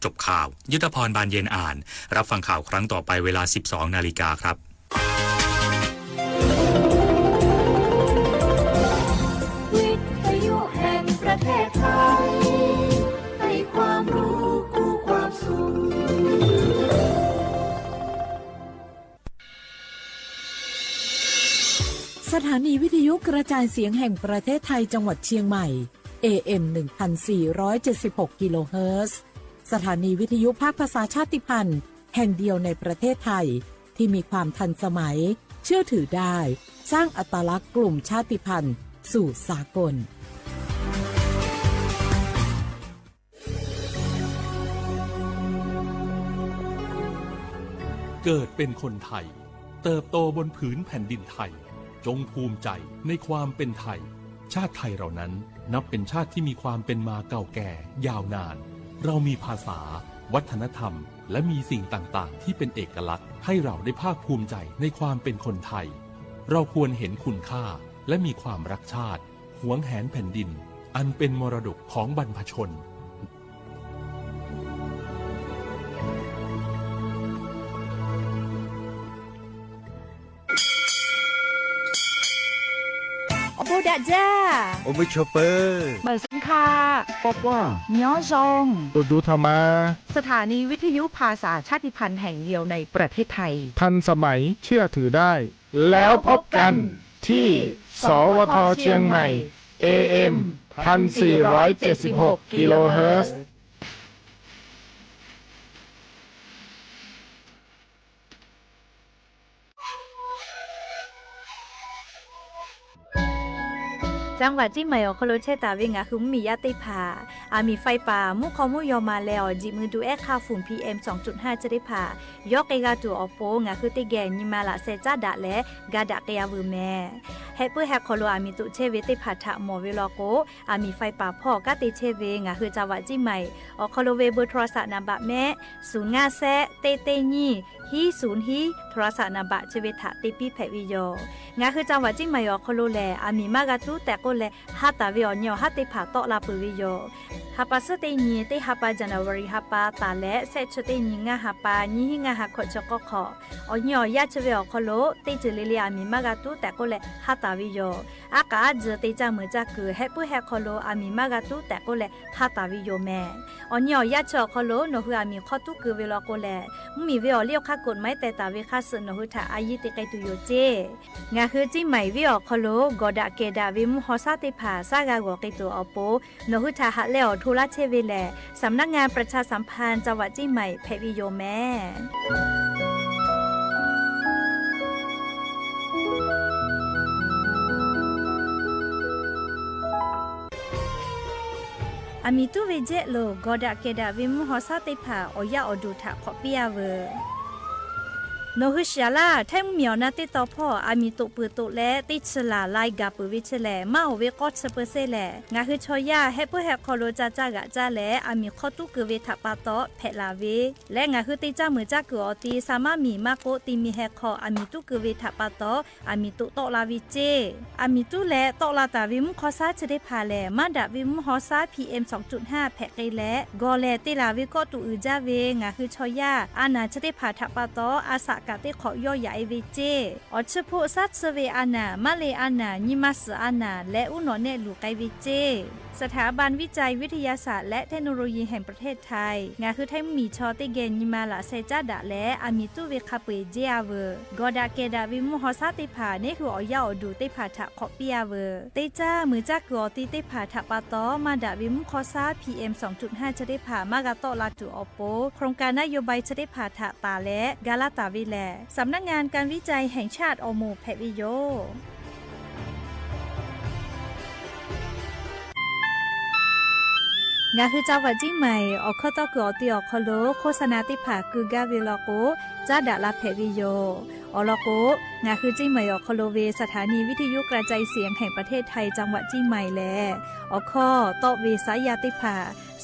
จบข่าว ยุทธพร บานเย็นอ่าน รับฟังข่าวครั้งต่อไปเวลา สิบสองนาฬิกาครับ วิทยุแห่งประเทศไทย ให้ความรู้คู่ความสุข สถานีวิทยุกระจายเสียงแห่งประเทศไทยจังหวัดเชียงใหม่ เอ เอ็ม หนึ่งพันสี่ร้อยเจ็ดสิบหก กิโลเฮิรตซ์ สถานีวิทยุภาคภาษาชาติพันธุ์แห่งเดียวในประเทศไทย ที่มีความทันสมัย เชื่อถือได้ สร้างอัตลักษณ์กลุ่มชาติพันธุ์สู่สากล เกิดเป็นคนไทย เติบโตบนผืนแผ่นดินไทย จงภูมิใจในความเป็นไทย ชาติไทยเรานั้นนับเป็นชาติที่มีความเป็นมาเก่าแก่ยาวนาน เรามีภาษา วัฒนธรรม และมีสิ่งต่างๆ ที่เป็นเอกลักษณ์ให้เราได้ภาคภูมิใจในความเป็นคนไทย เราควรเห็นคุณค่าและมีความรักชาติ หวงแหนแผ่นดิน อันเป็นมรดกของบรรพชน Awˬ bon daꞈ jaˇ. Awˬ meuˇ chaw peuˬ. Maˍ suh hk'a. Pawˆ pawˆ. Nyi awˬ zon. Awˬ duˬ htaꞈ ma. สถานีวิทยุภาษาชาติพันธุ์แห่งเดียวในประเทศไทย ทันสมัย เชื่อถือได้ แล้วพบกันที่ สวท เชียงใหม่ เอ เอ็ม พันสี่ร้อยเจ็ดสิบหก กิโลเฮิรตซ์ จังหวัดเชียงใหม่ awˬ hk'aw lo chehˇ taˍ ve ngaˬ hui mvuhˇmiˬ yaˇ teˇ hpaˍ, aˬ miˍ ไฟป่า mvuhˇ hk'aw mvuhˇ yaw ma leh awˬ jiꞈ mui du ehˉ hk'aˇ fuˍ พีเอ็ม สองจุดห้า chi teˇ hpaˍ yawˇ k'ai g'a tuˬ awˬ pon, ngaˬ hui teˇ geh nyi ma laꞈ sheh caˉ daꞈ leh ga daꞈ k'ai-a veuˬ mehˍ. Heh puiˉ heh hk'aw lo aˬ miˍ toꞈ chehˇ ve teˇ hpaˍ htaꞈ mawˬ ve law k'o, aˬ miˍ ไฟป่า hpawˇ kanˉ te chehˇ ve ngaˬ hui จังหวัดเชียงใหม่ awˬ hk'aw lo ve เบอร์โทรศัพท์ naˍ baꞈ mehˆ, suˍ ngaˇ shehˆ teˇ teˇ nyiˇ hiˉ suˍ hiˉ โทรศัพท์ naˍ baꞈ chi ve htaꞈ te piˇ hpehꞈ ve yoˬ. Ngaˬ hui จังหวัดเชียงใหม่ awˬ hk'aw lo lehˬ, aˬ miˍ maˇ g'a tuˉ tehꞈ k'oˆ leh, ha taˍ ve awˬ nyi awˬ haˉ teˇ hpaˍ tawˆ la peuˬ ve yoˬ. Ha pa suhˉ teˇ nyi teˇ ha pa, January ha pa taˍ leh, shehˆ chi teˇ nyi ngaˇ ha pa, nyiˇ hiˉ ngaˇ ha hkawꞈ chi k'awˇ hk'awꞈ, awˬ nyi awˬ yaˇ chi ve awˬ hk'aw lo teˇ ceuˬ le le aˬ miˍ maˇ g'a tuˉ tehꞈ k'oˆ leh ha taˍ ve yoˬ. Aˉ k'aꞈ aˉ jeuˬ te caˇ meuˬ caˇ kuiˬ heh puiˉ heh hk'aw lo aˬ miˍ maˇ g'a tuˉ tehꞈ k'oˆ leh ha taˍ ve yoˬ mehˍ. Awˬ nyi awˬ yaˇ chi awˬ hk'aw lo nawˬ hui aˬ miˍ hk'aw tuˉ keu ve law k'o lehˬ, mvuhˇmiˬ ve awˬ liˇ awˬ hk'aˇ กฎหมาย teh taˍ ve hk'a suhˍ nawˬ hui htaꞈ a yiˇ te k'ai tuˬ yoˬ ceˇ. Ngaˬ hui Ciˇ Maiˍ venˇ awˬ hk'aw lo gawˬ daꞈ kehˬ daꞈ ve mvuhˇ haw shaˉ teˇ hpaˍ shaˉ g'a g'awˬ k'ai tuˬ awˬ pon, nawˬ hui htaꞈ haꞈ leh awˬ hto laˇ chehˇ ve lehˬ, สำนักงานประชาสัมพันธ์จังหวัดเชียงใหม่ hpehꞈ ve yoˬ mehˍ. Aˬ miˍ tuˉ ve jehˆ lo gawˬ daꞈ kehˬ daꞈ ve mvuhˇ haw shaˉ teˇ hpaˍ awˬ yaˇ awˬ duˬ htaꞈ hk'awꞈ piˇ-a veuˬ. Nawˬ hui shiˍ-aˬ laˇ, Htaiˇ mvuhˇmiˬ awˬ na teˇ taw hpawˇ aˬ miˍ toꞈ peuˬ toꞈ leh teˇ chi laˬ lai gaˬ peuˬ ve chi lehˬ, maˇ oˬ ve k'awˇ chi เปอร์เซ็นต์ lehˬ, ngaˬ hui chaw yaˇ heh puiˉ heh hk'aw lo ca caˇ g'aꞈ caˇ leh aˬ miˍ hk'aw tuˉ keu ve htaꞈ pa taw hpehꞈ laˬ ve leh, ngaˬ hui te caˇ meuˬ caˇ kuiˬ awˬ ti sa maˇ miˬ maˇ k'oˆ, ti mi heh hk'aw aˬ miˍ tuˉ keu ve htaꞈ pa taw aˬ miˍ toꞈ tawˆ la ve ceˇ. Aˬ miˍ tuˉ leh tawˆ la taˍ ve mvuhˇ haw shaˉ chi teˇ hpaˍ lehˬ, maˇ daꞈ ve mvuhˇ haw shaˉ PM สองจุดห้า hpehꞈ k'ai leh, gawˬ lehˬ te laˬ ve kawˆ tuꞈ uiˍ jaˇ ve ngaˬ hui chaw yaˇ a naˬ chi teˇ hpaˍ htaꞈ pa taw a shaꞈ kaꞈ teˇ hk'awꞈ yawˇ yaꞈ e ve ceˇ. Awˬ chi hpoˆ shaˉ tsuhˇ ve a naˬ, maˇ le a naˬ, nyi ma suhˍ a naˬ leh uˉ nawꞈ nehˆ luˬ k'ai ve ceˇ. สถาบันวิจัยวิทยาศาสตร์และเทคโนโลยีแห่งประเทศไทย ngaˬ hui Htaiˇ mvuhˇmiˬ chaw teˇ geh nyi ma laꞈ sheh caˉ daꞈ leh aˬ miˍ tuˉ ve hk'a peu-eˬ jeˇ-a veuˬ. Gawˬ daꞈ kehˬ daꞈ ve mvuhˇ haw shaˉ teˇ hpaˍ neˇ hui awˬ yaˇ awˬ duˬ teˇ hpaˍ htaꞈ hk'awꞈ piˇ-a veuˬ. Teˇ caˇ meuˬ caˇ kuiˬ awˬ ti teˇ hpaˍ htaꞈ pa taw maˇ daꞈ ve mvuhˇ haw shaˉ PM สองจุดห้า chi teˇ hpaˍ maˇ g'a tawˆ la tuˬ awˬ pon, โครงการนโยบาย chi teˇ hpaˍ htaꞈ taˍ leh ga laˇ taˍ ve lehˬ, สำนักงานการวิจัยแห่งชาติ awˬ moˍ hpehꞈ ve yoˬ. Ngaˬ hui จังหวัดเชียงใหม่ awˬ hkawˇ tawˇ kuiˬ awˬ ti awˬ hk'aw lo โฆษณา teˇ hpaˍ keu gaˇ ve law k'o, caˉ daꞈ la hpehꞈ ve yoˬ. Awˬ lawn k'o, ngaˬ hui Ciˇ Maiˍ awˬ hk'aw lo ve สถานีวิทยุกระจายเสียงแห่งประเทศไทย จังหวัดเชียงใหม่ lehˬ, awˬ hkawˇ tawˆ ve saˉ yaˇ teˇ hpaˍ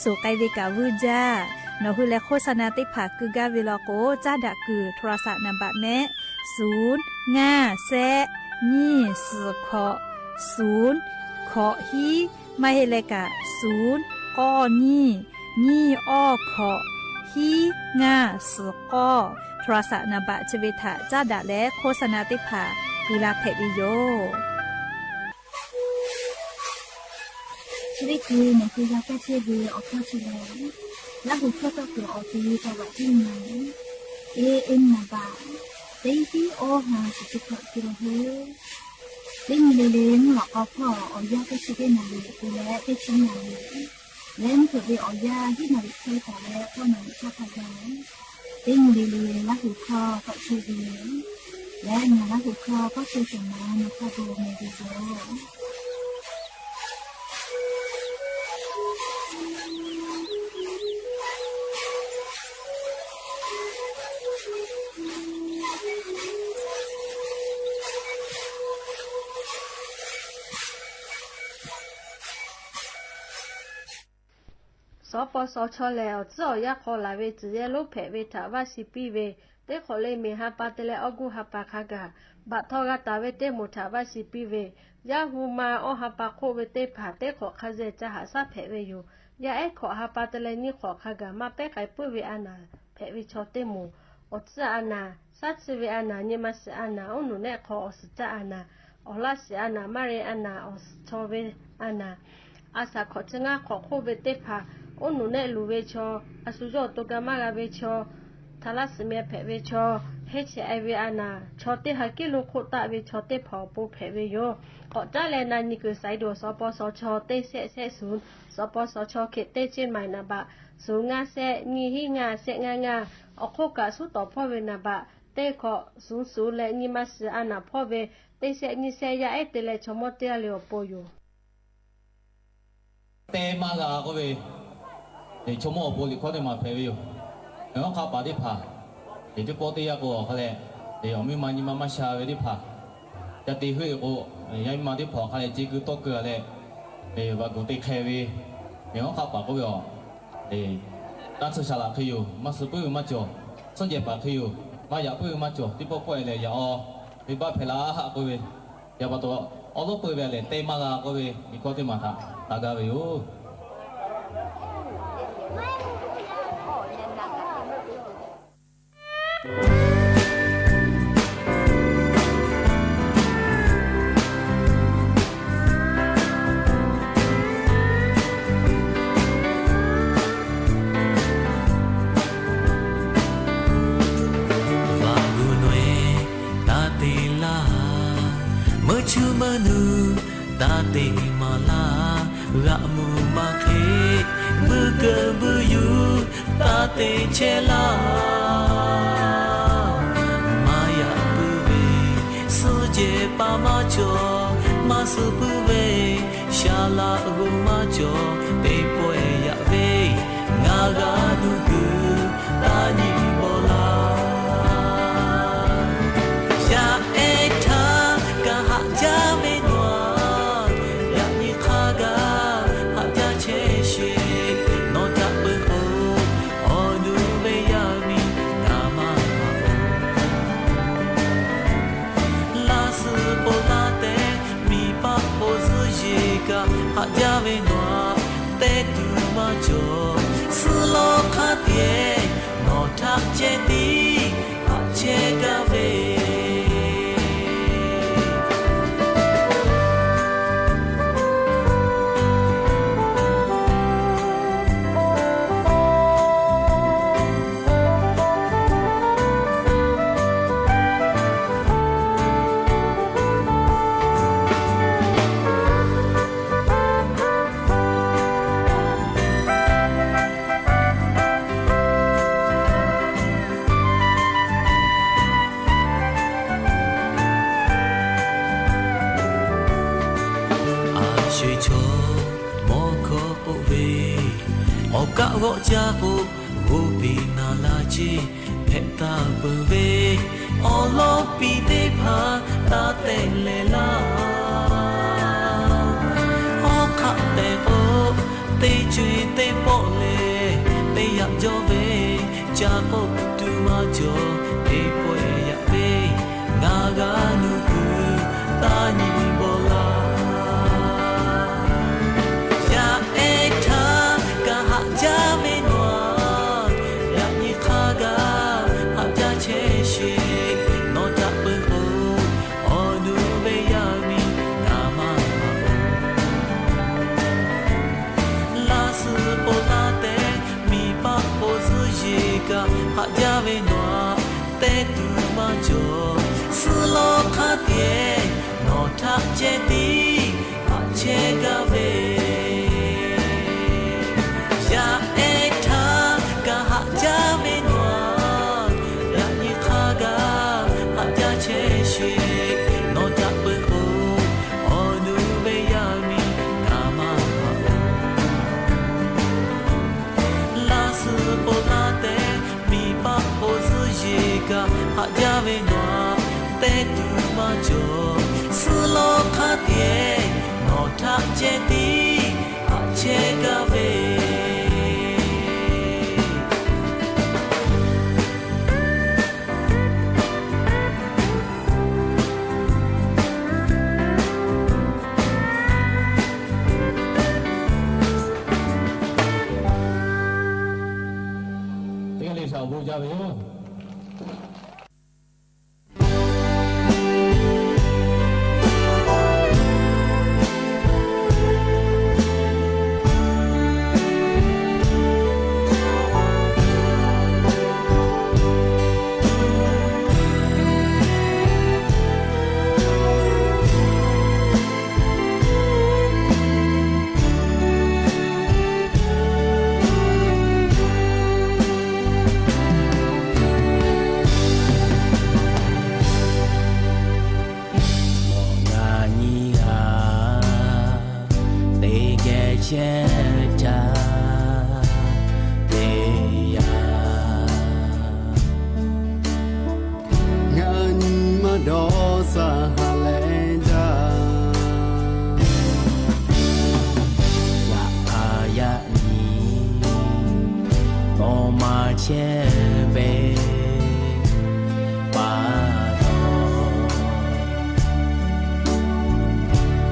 suhˍ k'ai ve kaꞈ vuiˇ jaˇ. Nawˬ hui leh โฆษณา teˇ hpaˍ keu gaˇ ve law k'o, caˉ daꞈ kuiˬ โทรศัพท์ naˍ baꞈ mehˆ, suˍ ngaˇ shehˆ nyiˇ suhˍ hkawꞈ suˍ hkawꞈ hiˉ, maˇ heˆ leh kaꞈ suˍ k'awˇ nyiˇ nyiˇ awˇ hkawꞈ hiˉ ngaˇ suhˍ k'awˇ โทรศัพท์ naˍ baꞈ chi ve htaꞈ caˉ daꞈ leh โฆษณา teˇ hpaˍ kuˬ la hpehꞈ ve yoˬ. Chi teˇ hkui nawˬ hui g'a kaˇ chehˇ ve awˬ hkawˇ chi lehˬ, Laˇ huˍ hkawˇ tawˇ kuiˬ awˬ te ve จังหวัด teˇ nyi, A M naˍ baꞈ teˇ hiˉ awˇ ha shiˍ chi hkawꞈ te la hui. Teˇ nyi le le mvuhˇ lawꞈ k'aw hpawˇ awˬ yanˇ teˇ chi teˇ naˍ riˍ te leh teˇ chi naˍ riˍ, leh mvuhˇ hpeuꞈ ve awˬ yanˇ hiˉ naˍ riˍ hk'e taˍ leh k'awˇ naˍ riˍ hk'aˇ hk'a gaˬ, teˇ nyi le le Laˇ huˍ hkawˇ tawˆ chehˇ ve yoˬ. Leh ngaˬ Laˇ huˍ hkawˇ k'awˇ chehˇ shawˍ ma nawˬ hk'a gaˬ meh ve yoˬ. Suhˍ paw suhˍ chaw lehˬ, awˬ tcuhˉ awˬ yanˇ hk'aw laˬ ve tcuhˬ yehˇ lonˉ hpehꞈ ve htaꞈ vaˇ shiˍ piˇ ve, teˇ hk'awꞈ le miˬ ha pa te leh awˇ guˇ ha pa hk'a gaˬ baꞈ htawˇ g'a taˍ ve teˇ moˍ htaꞈ vaˇ shiˍ piˇ ve, yaˇ hu ma awˇ ha pa hk'oˆ ve teˇ hpaˍ teˇ hk'awꞈ hk'a yehˬ ca haꞈ shaˉ hpehꞈ ve yoˬ. Yaˇ ehˉ hkawꞈ ha pa te leh nyiˇ hk'awꞈ hk'a gaˬ maˇ pehˉ k'ai puiˉ ve a naˍ hpehꞈ ve chaw teˇ moˍ, awˬ tcuhˉ a naˍ, shaˉ chi ve a naˍ, nyi ma shiˍ a naˍ, oˉ nuˬ nehˆ hk'aw awˬ suhˍ caˇ a naˍ, awˬ laˇ shiˍ a naˍ, maˇ re a naˍ, awˬ suhˍ chaw ve a naˍ, a shaˍ hkawꞈ chi ngaˇ hk'awꞈ hk'oˆ ve teˇ hpaˍ, oˉ nuˬ nehˆ luˬ ve chaw, a shu yawˇ awˬ to ga maˇ g'a ve chaw, htaꞈ laˇ shiˍ meh hpehꞈ ve chaw, heˆ chehˇ e ve a naˍ, chaw teˇ ha kiˉ lo hk'oˆ taˆ ve chaw teˇ hpaˍ awˬ pon hpehꞈ ve yoˬ. K'awꞈ caˉ leh na nyi kuiˬ saiˍ dawˬ suhˍ paw suhˍ chaw teˇ shehˆ shehˆ suhˍ, suhˍ paw suhˍ chaw hk'e teˇ chi maiˍ naˍ baꞈ suhˍ ngaˇ shehˆ nyiˇ hiˉ ngaˇ shehˆ ngaˇ ngaˇ, awˬ hk'oˆ kaꞈ suhˉ tawˍ hpawˇ ve naˍ baꞈ teˇ hkawꞈ suhˍ suhˍ leh nyi ma shiˍ a naˍ hpawˇ ve teˇ shehˆ nyiˇ shehˆ yaˇ ehˉ te leh chaw mawˇ teˇ g'aˇ le awˬ pon yoˬ. Te maˇ g'a k'oˆ ve, chaw mawˇ awˬ pon liꞈ hkawˇ teˇ maˬ hpehꞈ ve yoˬ. Awˬ hk'aˆ paˍ teˇ hpaˍ, teˇ pawˆ teˇ yanˇ k'o awˬ hk'a leh, awˬ miˇ ma nyi ma maˇ sha ve teˇ hpaˍ, ca te heuˆ e k'o, yaˇ miˇ ma teˇ hpaˍ awˬ hk'a leh ce keu tawˇ keu a leh, vaꞈ gu te hk'e ve, awˬ hk'aˆ paˍ k'oˆ ve a, taˇ tsuhˇ shaˍ laꞈ hk'e yoˬ, maˇ suh puiˉ ve maˇ cawˬ. Suhˉ jehˬ paˍ hk'e yoˬ, maˇ yaꞈ puiˉ ve maˇ cawˬ. Teˇ pawˆ pawˆ e lehˬ, yaꞈ aw, venˇ baˆ hpehꞈ la haˆ k'oˆ ve, yaꞈ pa taw, awˉ lawˉ peuˬ ve a lehˬ te maˇ g'a k'oˆ ve, miˬ hkawˇ teˇ maˬ htaꞈ taˍ gaˇ ve yoˬ. Vaꞈ gu nawˬ e taˇ te laˇ, meuˇ chuˇ meuˇ nuˇ taˇ te maˍ laˇ, g'aꞈ muˍ maˇ hk'e, buiˇ keu buiˇ yuˬ taˇ te chehˇ laˇ. Maˇ yaꞈ puiˉ ve, suhˉ jehˬ paˍ maˇ cawˬ, maˇ suh puiˉ ve, shaˍ laꞈ g'oˍ maˇ cawˬ, teˇ pawˆ e yaꞈ ve, ngaˬ g'a nuˇ kuiˬ taˇ nyi bawˬ laˇ. Shaꞈ ehˉ htaˇ kaꞈ haꞈ jaˇ ve nawˬ a, yaꞈ nyi hk'a gaˬ haꞈ jaˇ chehˇ sheˍ. Nawˬ htaꞈ peuˬ k'o, awˬ nuˇ ve yaˇ miˇ kaꞈ maˇ maˍ oˬ. Laˇ suhˍ k'o laˇ tehꞈ, miˬ paˆ k'o zuhˆ yeˬ kaꞈ haꞈ jaˇ ve nawˬ a, teˇ tuˬ maˇ cawˬ. Suhˉ lawˇ hk'aˇ tiˉ nawˬ htaꞈ ceh tiˉ haꞈ chehˇ gaˇ ve A sho-eˬ chaw mawˇ hkawˇ k'oˆ ve, awˬ kaˆ g'awˆ caˇ k'o, g'oˇ piˇ naˍ la ceˇ hpehꞈ taˍ peuˬ ve, awˬ lawˇ piˇ teˇ hpaˍ taˇ tehꞈ leh laˇ. Hawˉ hk'aˆ tehꞈ k'o, teˇ co-e teˇ pawˆ lehˬ, teˇ yaꞈ jawˇ ve, ca k'oˆ tuˬ maˇ cawˬ, teˇ pawˆ e yaꞈ ve, ngaˬ g'a nuˇ kuiˬ taˇ nyi bawˬ laˇ. Shaꞈ ehˉ htaˇ kaꞈ haꞈ jaˇ ve nawˬ a, Haꞈ jaˇ ve nawˬ aꞈ tehˇ tuˬ maˇ cawˬ. Suhˉ lawˇ hk'aˇ tiˉ nawˬ htaꞈ ceh tiˉ haꞈ chehˇ gaˇ ve, yaˇ ehˉ htaˇ kaꞈ haꞈ jaˇ ve nawˬ aꞈ, yaꞈ nyi hk'a gaˬ haꞈ jaˇ chehˇ sheˍ. Nawˬ caꞈ peuˬ k'o, awˬ nu ve yaˇ miˇ kaꞈ maˇ haꞈ-oˬ. Laˇ suhˍ k'o laˇ tehꞈ miˬ paˆ k'o zuhˆ yeˬ kaꞈ, haꞈ jaˇ ve nawˬ aꞈ tehˇ tuˬ maˇ cawˬ. Suhˉ lawˇ hk'aˇ tiˉ nawˬ htaꞈ ceh tiˉ haꞈ chehˇ gaˇ ve. Teˇ g'aˇ le shaˍ awˬ bon jaˇ ve yoˬ. Nawˬ ngaˬ nyi g'a teˇ geh chehˇ caˇ ve yaˇ. Ngaˬ nyi maˇ dawˇ saˍ ha leh jaˇ. Yaꞈ hk'aˇ yaꞈ nyi nawˬ maˇ chehˇ ve pa taw,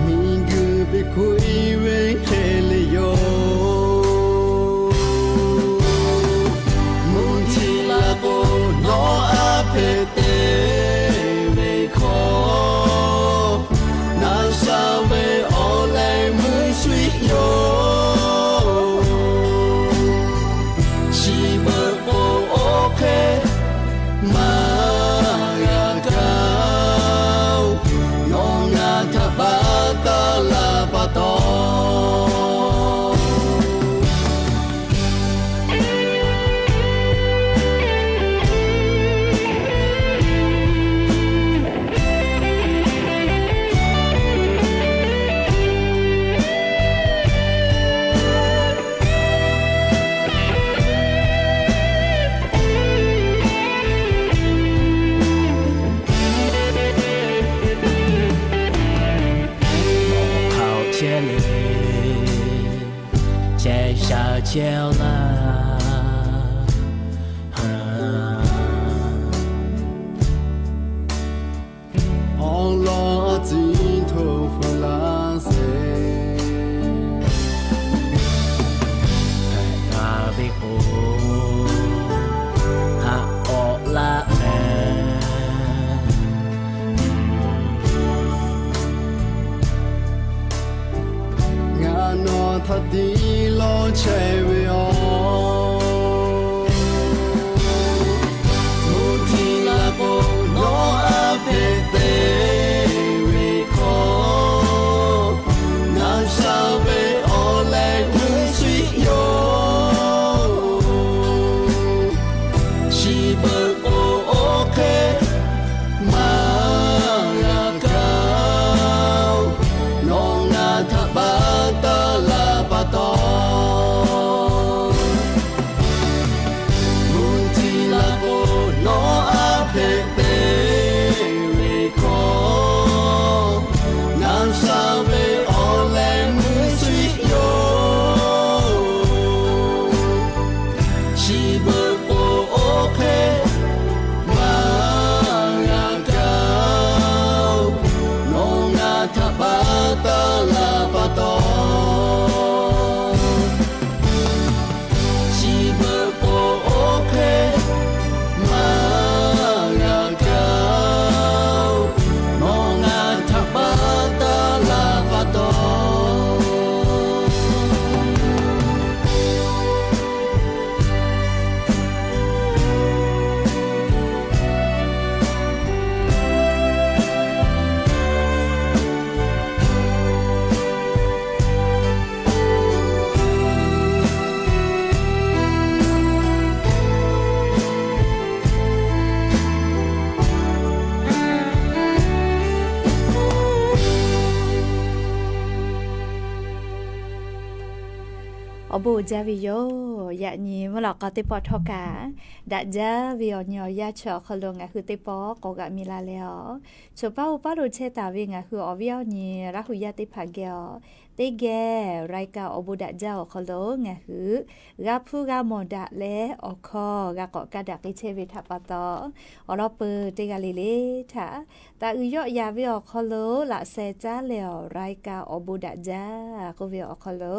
miˬguiˬ piˇ kuiˬ ve hk'e le yoˬ. Mvuhˇ htiˇ la k'o, nawˬ aꞈ hpehꞈ te ve hkawˇ, naˍ shaˍ ve awˬ leh meuˇ shuˍ yoˬ. Chi beuꞈ k'o, oˇ hk'e maˇ g'a kaꞈ-oˬ, nawˬ ngaˬ htaꞈ pa taw laˇ pa taw. Hk'aˬ chehˇ le, chehˇ sha chehˇ laˇ. Awˬ lawn a ciˉ htoꞈ hpu laˇ sheˍ. Hpehꞈ la ve k'o, haꞈ k'awꞈ laˇ mehˍ. Ngaˬ nawˬ htaꞈ tiˉ lawˇ chehˇ ve yoˬ. Mvuhˇ htiˇ la k'o, nawˬ aꞈ hpehꞈ te ve hkawˇ, naˍ shaˍ ve awˬ leh meuˇ shuˍ yoˬ. Chi beuꞈ k'o, oˇ hk'e maˇ g'a kaꞈ-oˬ, nawˬ ngaˬ htaꞈ pa taw laˇ pa taw. Mvuhˇ htiˇ la k'o, nawˬ aꞈ hpehꞈ te ve hkawˇ, naˍ shaˍ ve awˬ leh meuˇ shuˍ yoˬ. Chi beuꞈ k'o, oˇ hk'e maˇ g'a kaꞈ-oˬ, nawˬ ngaˬ htaꞈ pa taw laˇ pa taw. Chi beuꞈ k'o, oˇ hk'e maˇ g'a kaꞈ-oˬ, nawˬ ngaˬ htaꞈ pa taw laˇ pa taw. Bon jaˇ ve yoˬ. Yaꞈ nyi mvuhˇ lawꞈ k'aw teˇ pawˆ htawˇ kaꞈ, daꞈ jaˇ ve awˬ nyi awˬ yanˇ chi awˬ hk'aw lo ngaˬ hui teˇ pawˆ k'awꞈ g'aꞈ mi la leh a, choˬ paˇ oˇ paˇ lo chehˇ taˍ ve ngaˬ hui awˬ viˉ awˬ nyi Laˇ hu yaˇ teˇ hpaˍ geh a, teˇ geh รายการ awˬ bon daꞈ jaˇ awˬ hk'aw lo ngaˬ hui g'a hpuˇ g'a mawˬ daꞈ leh awˬ hkawˇ g'a k'awꞈ kaˇ daꞈ k'ai chehˇ ve htaꞈ pa taw, awˬ lawn peuˬ teˇ g'aˇ le le htaꞈ taꞈ uiˍ yawˆ yaˍ ve awˬ hk'aw lo laꞈ sheh caˉ leh awˬ รายการ awˬ bon daꞈ jaˇ k'oˆ ve awˬ hk'aw lo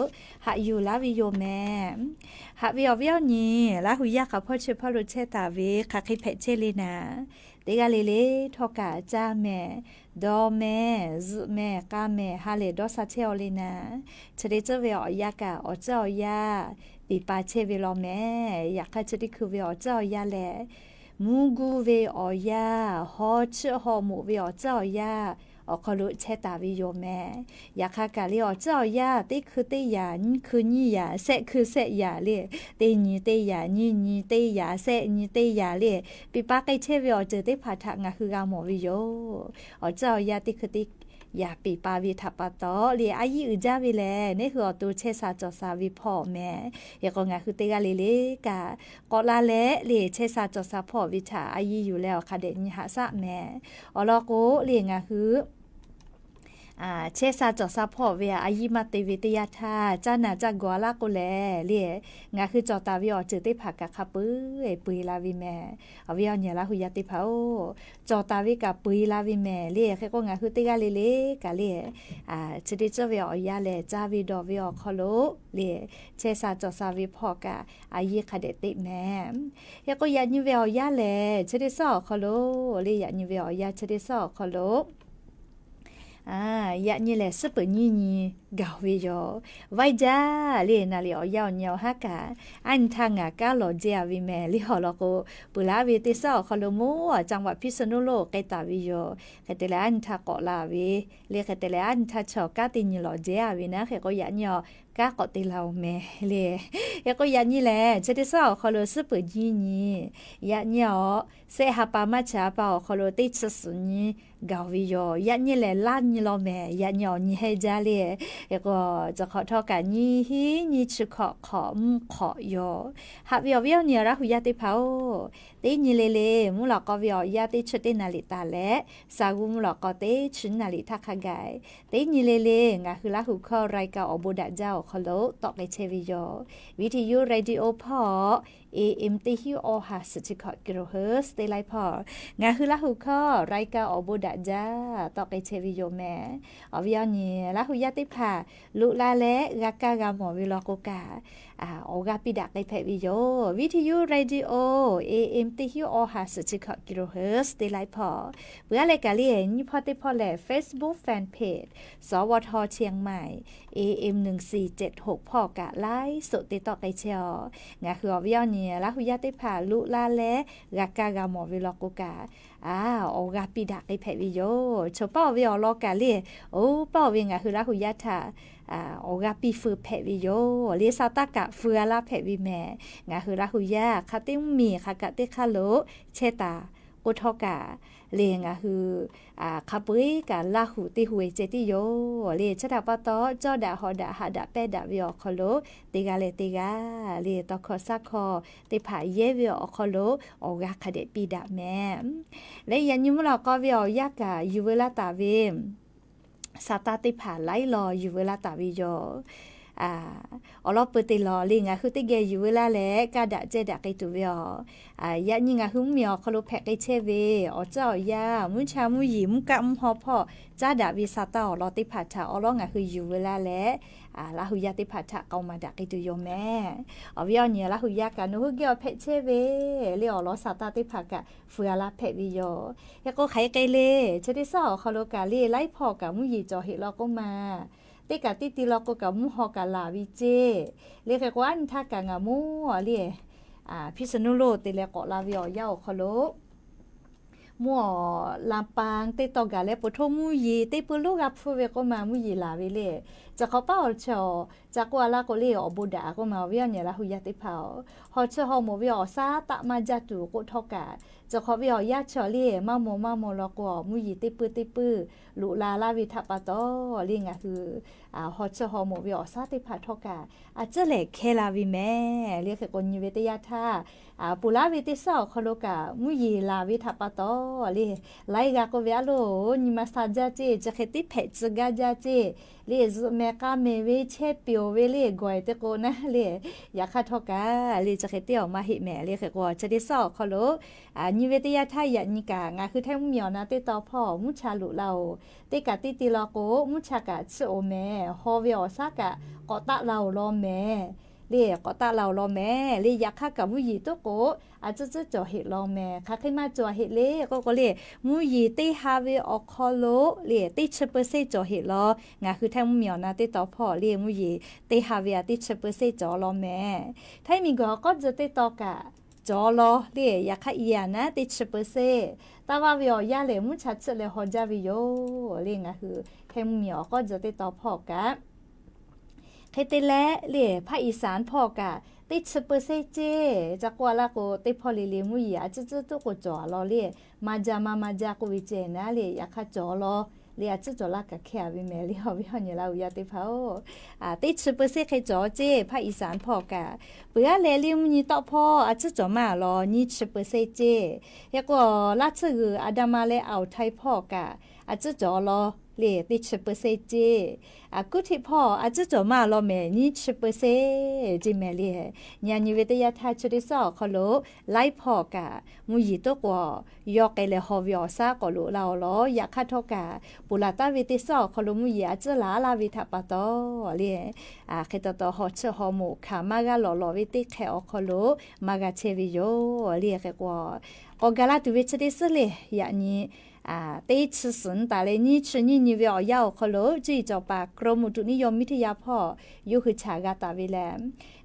haꞈ yuˬ laˇ ve yoˬ mehˍ. Haꞈ ve awˬ viˉ awˬ nyi Laˇ hu yaˇ hk'aˬ hpawˇ chi hpawˇ lo chehˇ taˍ ve hk'aˬ hk'e hpehꞈ chehˇ le naˍ, teˇ g'aˇ le le htawˇ kaꞈ caˇ mehˍ, dawˇ mehˍ, zuhꞈ mehˍ, k'a mehˍ, ha lehˬ dawˇ sha chehˇ aw le naˍ, chi teˇ tcuhˉ ve awˬ yanˇ kaꞈ awˬ tcuhˉ awˬ yanˇ peˬ pa chehˇ ve law mehˍ. Yaꞈ hk'aˇ chi teˇ hkui ve awˬ tcuhˉ awˬ yanˇ lehˬ, mvuhˇ guˇ ve awˬ yanˇ, haw chiˆ haw moꞈ ve awˬ tcuhˉ awˬ yanˇ awˬ hk'aw lo chehˇ taˍ ve yoˬ mehˍ. Yaꞈ hk'aˇ kaꞈ le awˬ tcuhˉ awˬ yanˇ teˇ hkui teˇ yaꞈ, nyiˇ hkui nyiˇ yaꞈ, shehˆ hkui shehˆ yaꞈ le, teˇ nyi teˇ yaꞈ, nyiˇ nyi teˇ yaꞈ, shehˆ nyi teˇ yaꞈ le, peˬ pa k'ai chehˇ ve awˬ ceuˬ teˇ hpaˍ htaꞈ ngaˬ hui g'a mawˬ ve yoˬ. Awˬ tcuhˉ awˬ yanˇ teˇ hkui teˇ yaꞈ peˬ pa ve htaꞈ pa taw le, a yiˇ uiˍ jaˇ ve lehˬ, neˇ hui awˬ to chehˇ sha cawˬ sha ve hpawˇ mehˍ. Hk'e k'o ngaˬ hui teˇ g'aˇ le le kaꞈ k'awꞈ la leh le chehˇ sha cawˬ sha hpawˇ ve htaꞈ a yiˇ yuˬ leh awˬ hk'a dehꞈ nyi haꞈ shaˆ mehˍ. Awˬ lawn k'o le ngaˬ hui chehˇ sha cawˬ sha hpawˇ ve a yiˇ maˇ te ve teˇ yanˇ htaˇ, caˇ naˬ caˇ gawˬ a laˇ k'o lehˬ le, ngaˬ hui cawˬ taˍ ve awˬ ceuˬ teˇ hpaˍ kaꞈ hk'a peu-eˬ peu-eˬ la ve mehˍ. Awˬ viˉ awˬ nyi Laˇ hu yaˇ teˇ hpaˍ-oˬ, cawˬ taˍ ve kaꞈ peu-eˬ la ve mehˍ le. Hk'e k'o ngaˬ hui teˇ g'aˇ le le kaꞈ le, chi teˇ tcuhˉ ve awˬ yanˇ lehˬ caˇ ve dawˬ ve awˬ hk'aw lo le, chehˇ sha cawˬ sha ve hpawˇ kaꞈ a yiˇ hk'a dehꞈ teꞈ mehˍ. Hk'e k'o yaꞈ nyi ve awˬ yanˇ lehˬ chi teˇ suhˉ awˬ hk'aw lo le, yaꞈ nyi ve awˬ yanˇ chi teˇ suhˉ awˬ hk'aw lo yaꞈ nyi lehˬ suhˉ peuˬ nyiˇ nyi gaˬ ve yoˬ. Vaiˇ jaˇ le naˍ liꞈ awˬ yanˇ awˬ nyi awˬ haˉ kaꞈ, a nyi htaˇ ngaˬ kanˉ lawˬ jehˇ a ve mehˍ le. Awˬ lawn k'o, peuˬ laˇ ve teˇ suhˉ awˬ hk'aw lo mawˇ a จังหวัดพิษณุโลก k'ai taˍ ve yoˬ. Hk'e te leh a nyi htaˇ k'awꞈ la ve le, hk'e te leh a nyi htaˇ chaw kanˉ teˇ nyi lawˬ jehˇ a ve naˉ. Hk'e k'o yaꞈ nyi awˬ kanˉ k'awꞈ te la-oˬ mehˍ le. Hk'e k'o yaꞈ nyi lehˬ chi teˇ suhˉ awˬ hk'aw lo suhˉ peuˬ nyiˇ nyi, yaꞈ nyi awˬ shehˆ ha pa maˇ chi ha pa awˬ hk'aw lo teˇ chi suhˍ nyi gaˬ ve yoˬ. Yaꞈ nyi lehˬ laˇ nyi law mehˍ. Yaꞈ nyi awˬ nyi heh jaˇ le. Hk'e k'o, cawˬ hk'awꞈ htawˇ kaꞈ nyiˇ hinˉ nyiˇ chi hkawꞈ hk'awꞈ mvuhˇ hk'awꞈ yoˬ. Haꞈ ve awˬ viˉ awˬ nyi Laˇ hu yaˇ teˇ hpaˍ-oˬ, teˇ nyi le le mvuhˇ lawꞈ k'aw ve awˬ yanˇ teˇ chi teˇ naˍ liꞈ taˍ leh, sa g'uˇ mvuhˇ lawꞈ k'aw teˇ chi naˍ liꞈ htaˇ hk'a gaˬ, teˇ nyi le le ngaˬ hui Laˇ hu hkawˇ รายการ awˬ bon daꞈ jaˇ awˬ hk'aw lo tawˆ k'ai chehˇ ve yoˬ. Viˇ hti yuˇ radio hpawˇ, A M teˇ hinˉ awˬ ha suhˍ chi hkawꞈ kilohertz teˇ laiˉ hpawˇ, ngaˬ hui Laˇ hu hkawˇ รายการ awˬ bon daꞈ jaˇ tawˆ k'ai chehˇ ve yoˬ mehˍ. Awˬ viˉ awˬ nyi Laˇ hu yaˇ teˇ hpaˍ loꞈ la leh g'a kaˇ g'a mawˬ ve law k'o kaꞈ, awˬ g'aˇ piˇ daꞈ k'ai hpehꞈ ve yoˬ. Viˇ hti yuˇ radio, A M teˇ hinˉ awˬ ha suhˍ chi hkawꞈ kilohertz teˇ laiˉ hpawˇ. Peuˬ a leh kaꞈ le nyiˇ hpawˇ teˇ hpawˇ lehˬ Facebook fan page สวท เชียงใหม่ A M หนึ่งสี่เจ็ดหก hpawˇ kaꞈ ไลฟ์สด te tawˆ k'ai chehˇ-oˬ. Ngaˬ hui awˬ viˉ awˬ nyi Laˇ hu yaˇ teˇ hpaˍ loꞈ la leh g'a kaˇ g'a mawˬ ve law k'o kaꞈ, awˬ g'aˇ piˇ daꞈ k'ai hpehꞈ ve yoˬ. Choˬ paˇ-oˬ ve awˬ lawn kaꞈ le, oˇ paˇ-oˬ ve ngaˬ hui Laˇ hu yaˇ htaꞈ awˬ g'aˇ piˇ feu hpehꞈ ve yoˬ. Le sa taˇ kaꞈ feu g'a laˇ hpehꞈ ve mehˍ. Ngaˬ hui Laˇ hu yaˇ hk'a teˇ mvuhˇ miˬ hk'a kaꞈ teˇ hk'aˇ lo chehˇ taˍ k'o htawˇ kaꞈ le ngaˬ hui hk'a peu-eˬ kaꞈ Laˇ hu teˇ hu-eˬ ceh tiˉ yoˬ le. Chi htaꞈ pa taw, cawˇ daꞈ hawˍ daꞈ haꞈ daꞈ pehnˇ daꞈ ve awˬ hk'aw lo teˇ g'aˇ leh teˇ g'aˇ le tawˇ hkawˇ shaˉ hkawˇ teˇ hpaˍ yehˇ ve awˬ hk'aw lo awˬ g'aˇ hk'a dehꞈ piˇ daꞈ mehˍ. Leh yaꞈ nyi mvuhˇ lawꞈ k'aw ve awˬ yanˇ kaꞈ yuˬ veu laˇ taˍ ve sa taˇ teˇ hpaˍ laiˉ law yuˬ veu laˇ taˍ ve yoˬ. Awˬ lawn peuˬ te lawˬ le ngaˬ hui teˇ geh yuˬ veu laˇ leh kaˇ daꞈ cehˇ daꞈ k'ai tuˬ ve aˬ. Yaꞈ nyi ngaˬ hui mvuhˇ miˬ awˬ hk'aw lo hpehꞈ k'ai chehˇ ve awˬ tcuhˉ awˬ yanˇ, mvuhˇ cha mvuhˇ yeˬ, mvuhˇ kaˆ mvuhˇ haw hpawˇ caˉ daꞈ ve sa taˇ awˬ lawn teˇ hpaˍ htaꞈ awˬ lawn ngaˬ hui yuˬ veu laˇ leh, Laˇ hu yaˇ teˇ hpaˍ htaꞈ k'aoˍ maˍ daꞈ k'ai tuˬ yoˬ mehˍ. Awˬ viˉ awˬ nyi Laˇ hu yaˇ kaꞈ nawˬ hui geh awˬ hpehꞈ chehˇ ve le awˬ lawn sa taˇ teˇ hpaˍ kaꞈ feu g'a laˇ hpehꞈ ve yoˬ. Hk'e k'o hk'aˬ hk'e le, chi teˇ suhˉ awˬ hk'aw lo kaꞈ le laiˉ hpawˇ kaꞈ mvuhˇ yeˬ cawˬ heꞈ law k'oˆ ma, teˇ kaꞈ teˇ ti law k'o kaꞈ mvuhˇ haw kaꞈ laˬ ve ceˇ. Le hk'e k'o a nyi htaˇ kaꞈ ngaˬ mvuhˇ le พิษณุโลก te leh k'awꞈ la ve awˬ yanˇ awˬ hk'aw lo mvuhˇ awˬ ลำปาง teˇ tawˇ gaˬ leh po htoˇ mvuhˇ yeˬ teˇ pui lonˉ g'a hpfuhˇ ve k'oˆ ma mvuhˇ yeˬ laˬ ve le. Chi hk'awꞈ paˉ awˬ chi awˬ ca k'oˆ a laˇ k'o le awˬ bon daꞈ k'oˆ ma awˬ viˉ awˬ nyi Laˇ hu yaˇ teˇ hpaˍ-oˬ, haw chiˇ haw moˍ ve awˬ shaˉ taˆ maˇ jaˇ tuˬ k'oˆ htawˇ kaꞈ, chi hk'awꞈ ve awˬ yanˇ chi awˬ le maˇ maw maˇ maw law k'o, mvuhˇ yeˬ teˇ peuˇ teˇ peuˇ loꞈ la laˇ ve htaꞈ pa taw, le ngaˬ hui haw chiˇ haw moˍ ve awˬ shaˉ teˇ hpaˍ htawˇ kaꞈ a ciˉ lehˬ hkehˇ la ve mehˍ. Le hk'e k'o nyi ve teˇ yanˇ htaˇ, ponˬ laˇ ve teˇ suhˉ awˬ hk'aw lo kaꞈ mvuhˇ yeˬ laˬ ve htaꞈ pa taw, le laiˉ g'a k'oˆ ve a loˬ, nyi ma sha jaˇ ceˇ, chi hk'e teˇ hpehꞈ tcuh gaˇ jaˇ ceˇ, le zuhꞈ mehˍ k'a mehˍ ve chehˇ peˬ-oˬ ve le gawˬ-e teˇ k'o naˉ le, yaꞈ hk'aˇ htawˇ kaꞈ le chi hk'e teˇ awˬ maˇ heˆ mehˍ. Le hk'e k'o chi teˇ suhˉ awˬ hk'aw lo nyi ve teˇ yanˇ htaˇ yaꞈ nyi kaꞈ ngaˬ hui Htaiˇ mvuhˇmiˬ awˬ na teˇ taw hpawˇ mvuhˇ cha loꞈ la-oˬ. Teˇ kaꞈ teˇ te law k'o mvuhˇ cha kaꞈ chiˇ oˬ mehˍ. Haw ve awˬ shaˉ kaꞈ k'awꞈ taˆ la-oˬ law mehˍ. Le k'awꞈ taˆ la-oˬ law mehˍ. Le yaꞈ hk'aˇ kaꞈ mvuhˇ yeˬ toˉ k'o a ciˉ ciˉ cawˬ heꞈ law mehˍ. Hk'aˬ hk'e maˇ cawˬ heꞈ le k'oˆ k'o le, mvuhˇ yeˬ teˇ ha ve awˬ hk'aw lo le teˇ chi เปอร์เซ็นต์ cawˬ heꞈ law. Ngaˬ hui Htaiˇ mvuhˇmiˬ awˬ na teˇ taw hpawˇ le mvuhˇ yeˬ teˇ ha ve a teˇ chi เปอร์เซ็นต์ cawˬ law mehˍ. Htaiˇ miˬ guiˬ awˬ k'awˉ tcuh teˇ taw kaꞈ cawˬ law le, yaꞈ hk'aˇ i a naˉ teˇ chi เปอร์เซ็นต์ taˇ vaˇ ve awˬ yanˇ lehˬ mvuhˇ cha chiˇ leh haw jaˇ ve yoˬ. Le ngaˬ hui Htaiˇ mvuhˇmiˬ awˬ k'awˉ tcuh teˇ taw hpawˇ kaꞈ hk'e te leh le ภาคอีสาน hpawˇ kaꞈ teˇ chi เปอร์เซ็นต์ ceˇ. Ca k'oˆ a laˇ k'o teˇ hpawˇ le le mvuhˇ yeˬ a ciˉ ciˉ toˉ k'o cawˬ a law le, maˇ jaˇ maˇ maˇ jaˇ k'oˆ ve ceh naˉ le, yaꞈ hk'aˇ cawˬ law le, a ciˉ cawˬ laˇ kaꞈ hkehˇ a ve mehˍ. Le awˬ viˉ awˬ nyi laˇ hui yaˇ teˇ hpaˍ-oˬ, teˇ chi เปอร์เซ็นต์ hk'e cawˬ ceˇ ภาคอีสาน hpawˇ kaꞈ. Peuˬ aˉ leh le mvuhˇ nyi tawˆ hpawˇ a ciˉ cawˬ maˇ a law nyiˇ chi เปอร์เซ็นต์ ceˇ. Hk'e k'o laˇ tsuhˇ g'uiˬ อันดามัน leh อ่าวไทย hpawˇ kaꞈ a ciˉ cawˬ law le teˇ chi เปอร์เซ็นต์ ceˇ. Kuˉ hteˆ hpawˇ a ciˉ cawˬ maˇ a law mehˍ, nyiˇ chi เปอร์เซ็นต์ ceˇ mehˍ le. Nyi a nyi ve teˇ yanˇ htaˇ chi teˇ suhˉ awˬ hk'aw lo laiˉ hpawˇ kaꞈ mvuhˇ yeˬ toˉ k'o yawˇ k'ai leh haw ve awˬ shaˉ k'awꞈ loꞈ la-oˬ law. Yaꞈ hk'aˇ htawˇ kaꞈ ponˬ laˬ taˍ ve teˇ suhˉ awˬ hk'aw lo mvuhˇ yeˬ a ciˉ laˬ laˇ ve htaꞈ pa taw le, hk'e taw taw haw chiˇ haw moˍ hkanˍ maˇ g'a lawˬ lawˬ ve teˇ hk'e awˬ hk'aw lo maˇ g'a chehˇ ve yoˬ. Le hk'e k'o k'awꞈ gaˬ la tuˬ ve chi teˇ suhˉ le, yaꞈ nyi teˇ chi suhˍ taˍ leh nyiˇ chi nyiˇ nyi ve awˬ yanˇ awˬ hk'aw lo cuˇ yiˍ cawˬ paˍ กรมอุตุนิยมวิทยา hpawˇ yawˇ hui chaꞈ g'a taˍ ve lehˬ,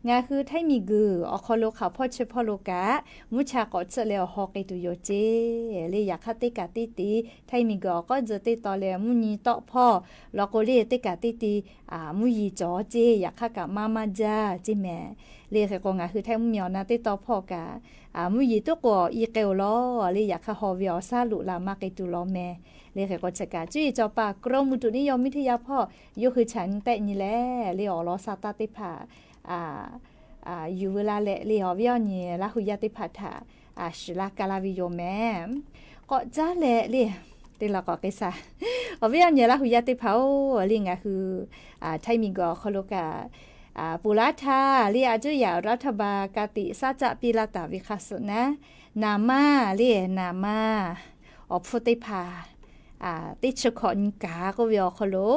ngaˬ hui Htaiˇ miˬ guiˬ awˬ hk'aw lo hk'aˬ hpawˇ chi hpawˇ lo kaꞈ mvuhˇ cha k'awꞈ chiˇ leh awˬ haw k'ai tuˬ yoˬ ceˇ. Le yaꞈ hk'aˇ teˇ kaꞈ teˇ te Htaiˇ miˬ guiˬ awˬ k'awˉ tcuh teˇ taw leh mvuhˇ nyi tawˆ hpawˇ law k'o le teˇ kaꞈ teˇ te mvuhˇ yeˬ cawˬ ceˇ, yaꞈ hk'aˇ kaꞈ maˇ maˇ jaˇ ceˇ mehˍ. Le hk'e k'o ngaˬ hui Htaiˇ mvuhˇmiˬ awˬ na teˇ taw hpawˇ kaꞈ mvuhˇ yeˬ toˉ k'o i k'ai-oˬ law le, yaꞈ hk'aˇ haw ve awˬ shaˉ loꞈ la maˇ k'ai tuˬ law mehˍ. Le hk'e k'o chi kaꞈ cuˇ yiˍ cawˬ paˍ กรมอุตุนิยมวิทยา hpawˇ yawˇ hui chaꞈ nyi tehˆ nyi leh le awˬ lawn sha taˇ teˇ hpaˍ yuˬ veu la leh le awˬ viˉ awˬ nyi laˇ hui yaˇ teˇ hpaˍ htaꞈ shiˍ laˇ ka laˇ ve yoˬ mehˍ. K'awꞈ caˉ leh le, teˇ la k'awꞈ k'ai sha, awˬ viˉ awˬ nyi laˇ hui yaˇ teˇ hpaˍ-oˬ, le ngaˬ hui Htaiˇ miˬ guiˬ awˬ hk'aw lo kaꞈ ponˬ laˇ htaˇ le a cuˇ yaꞈ รัฐบาล ka tiꞈ saˉ caˆ piˇ laˇ taˍ ve hk'a suhˍ naˉ, naˍ manˇ le naˍ manˇ awˬ hpfuhˇ teˇ hpaˍ teˇ chi hkawꞈ nyi kaꞈ k'oˆ ve awˬ hk'aw lo,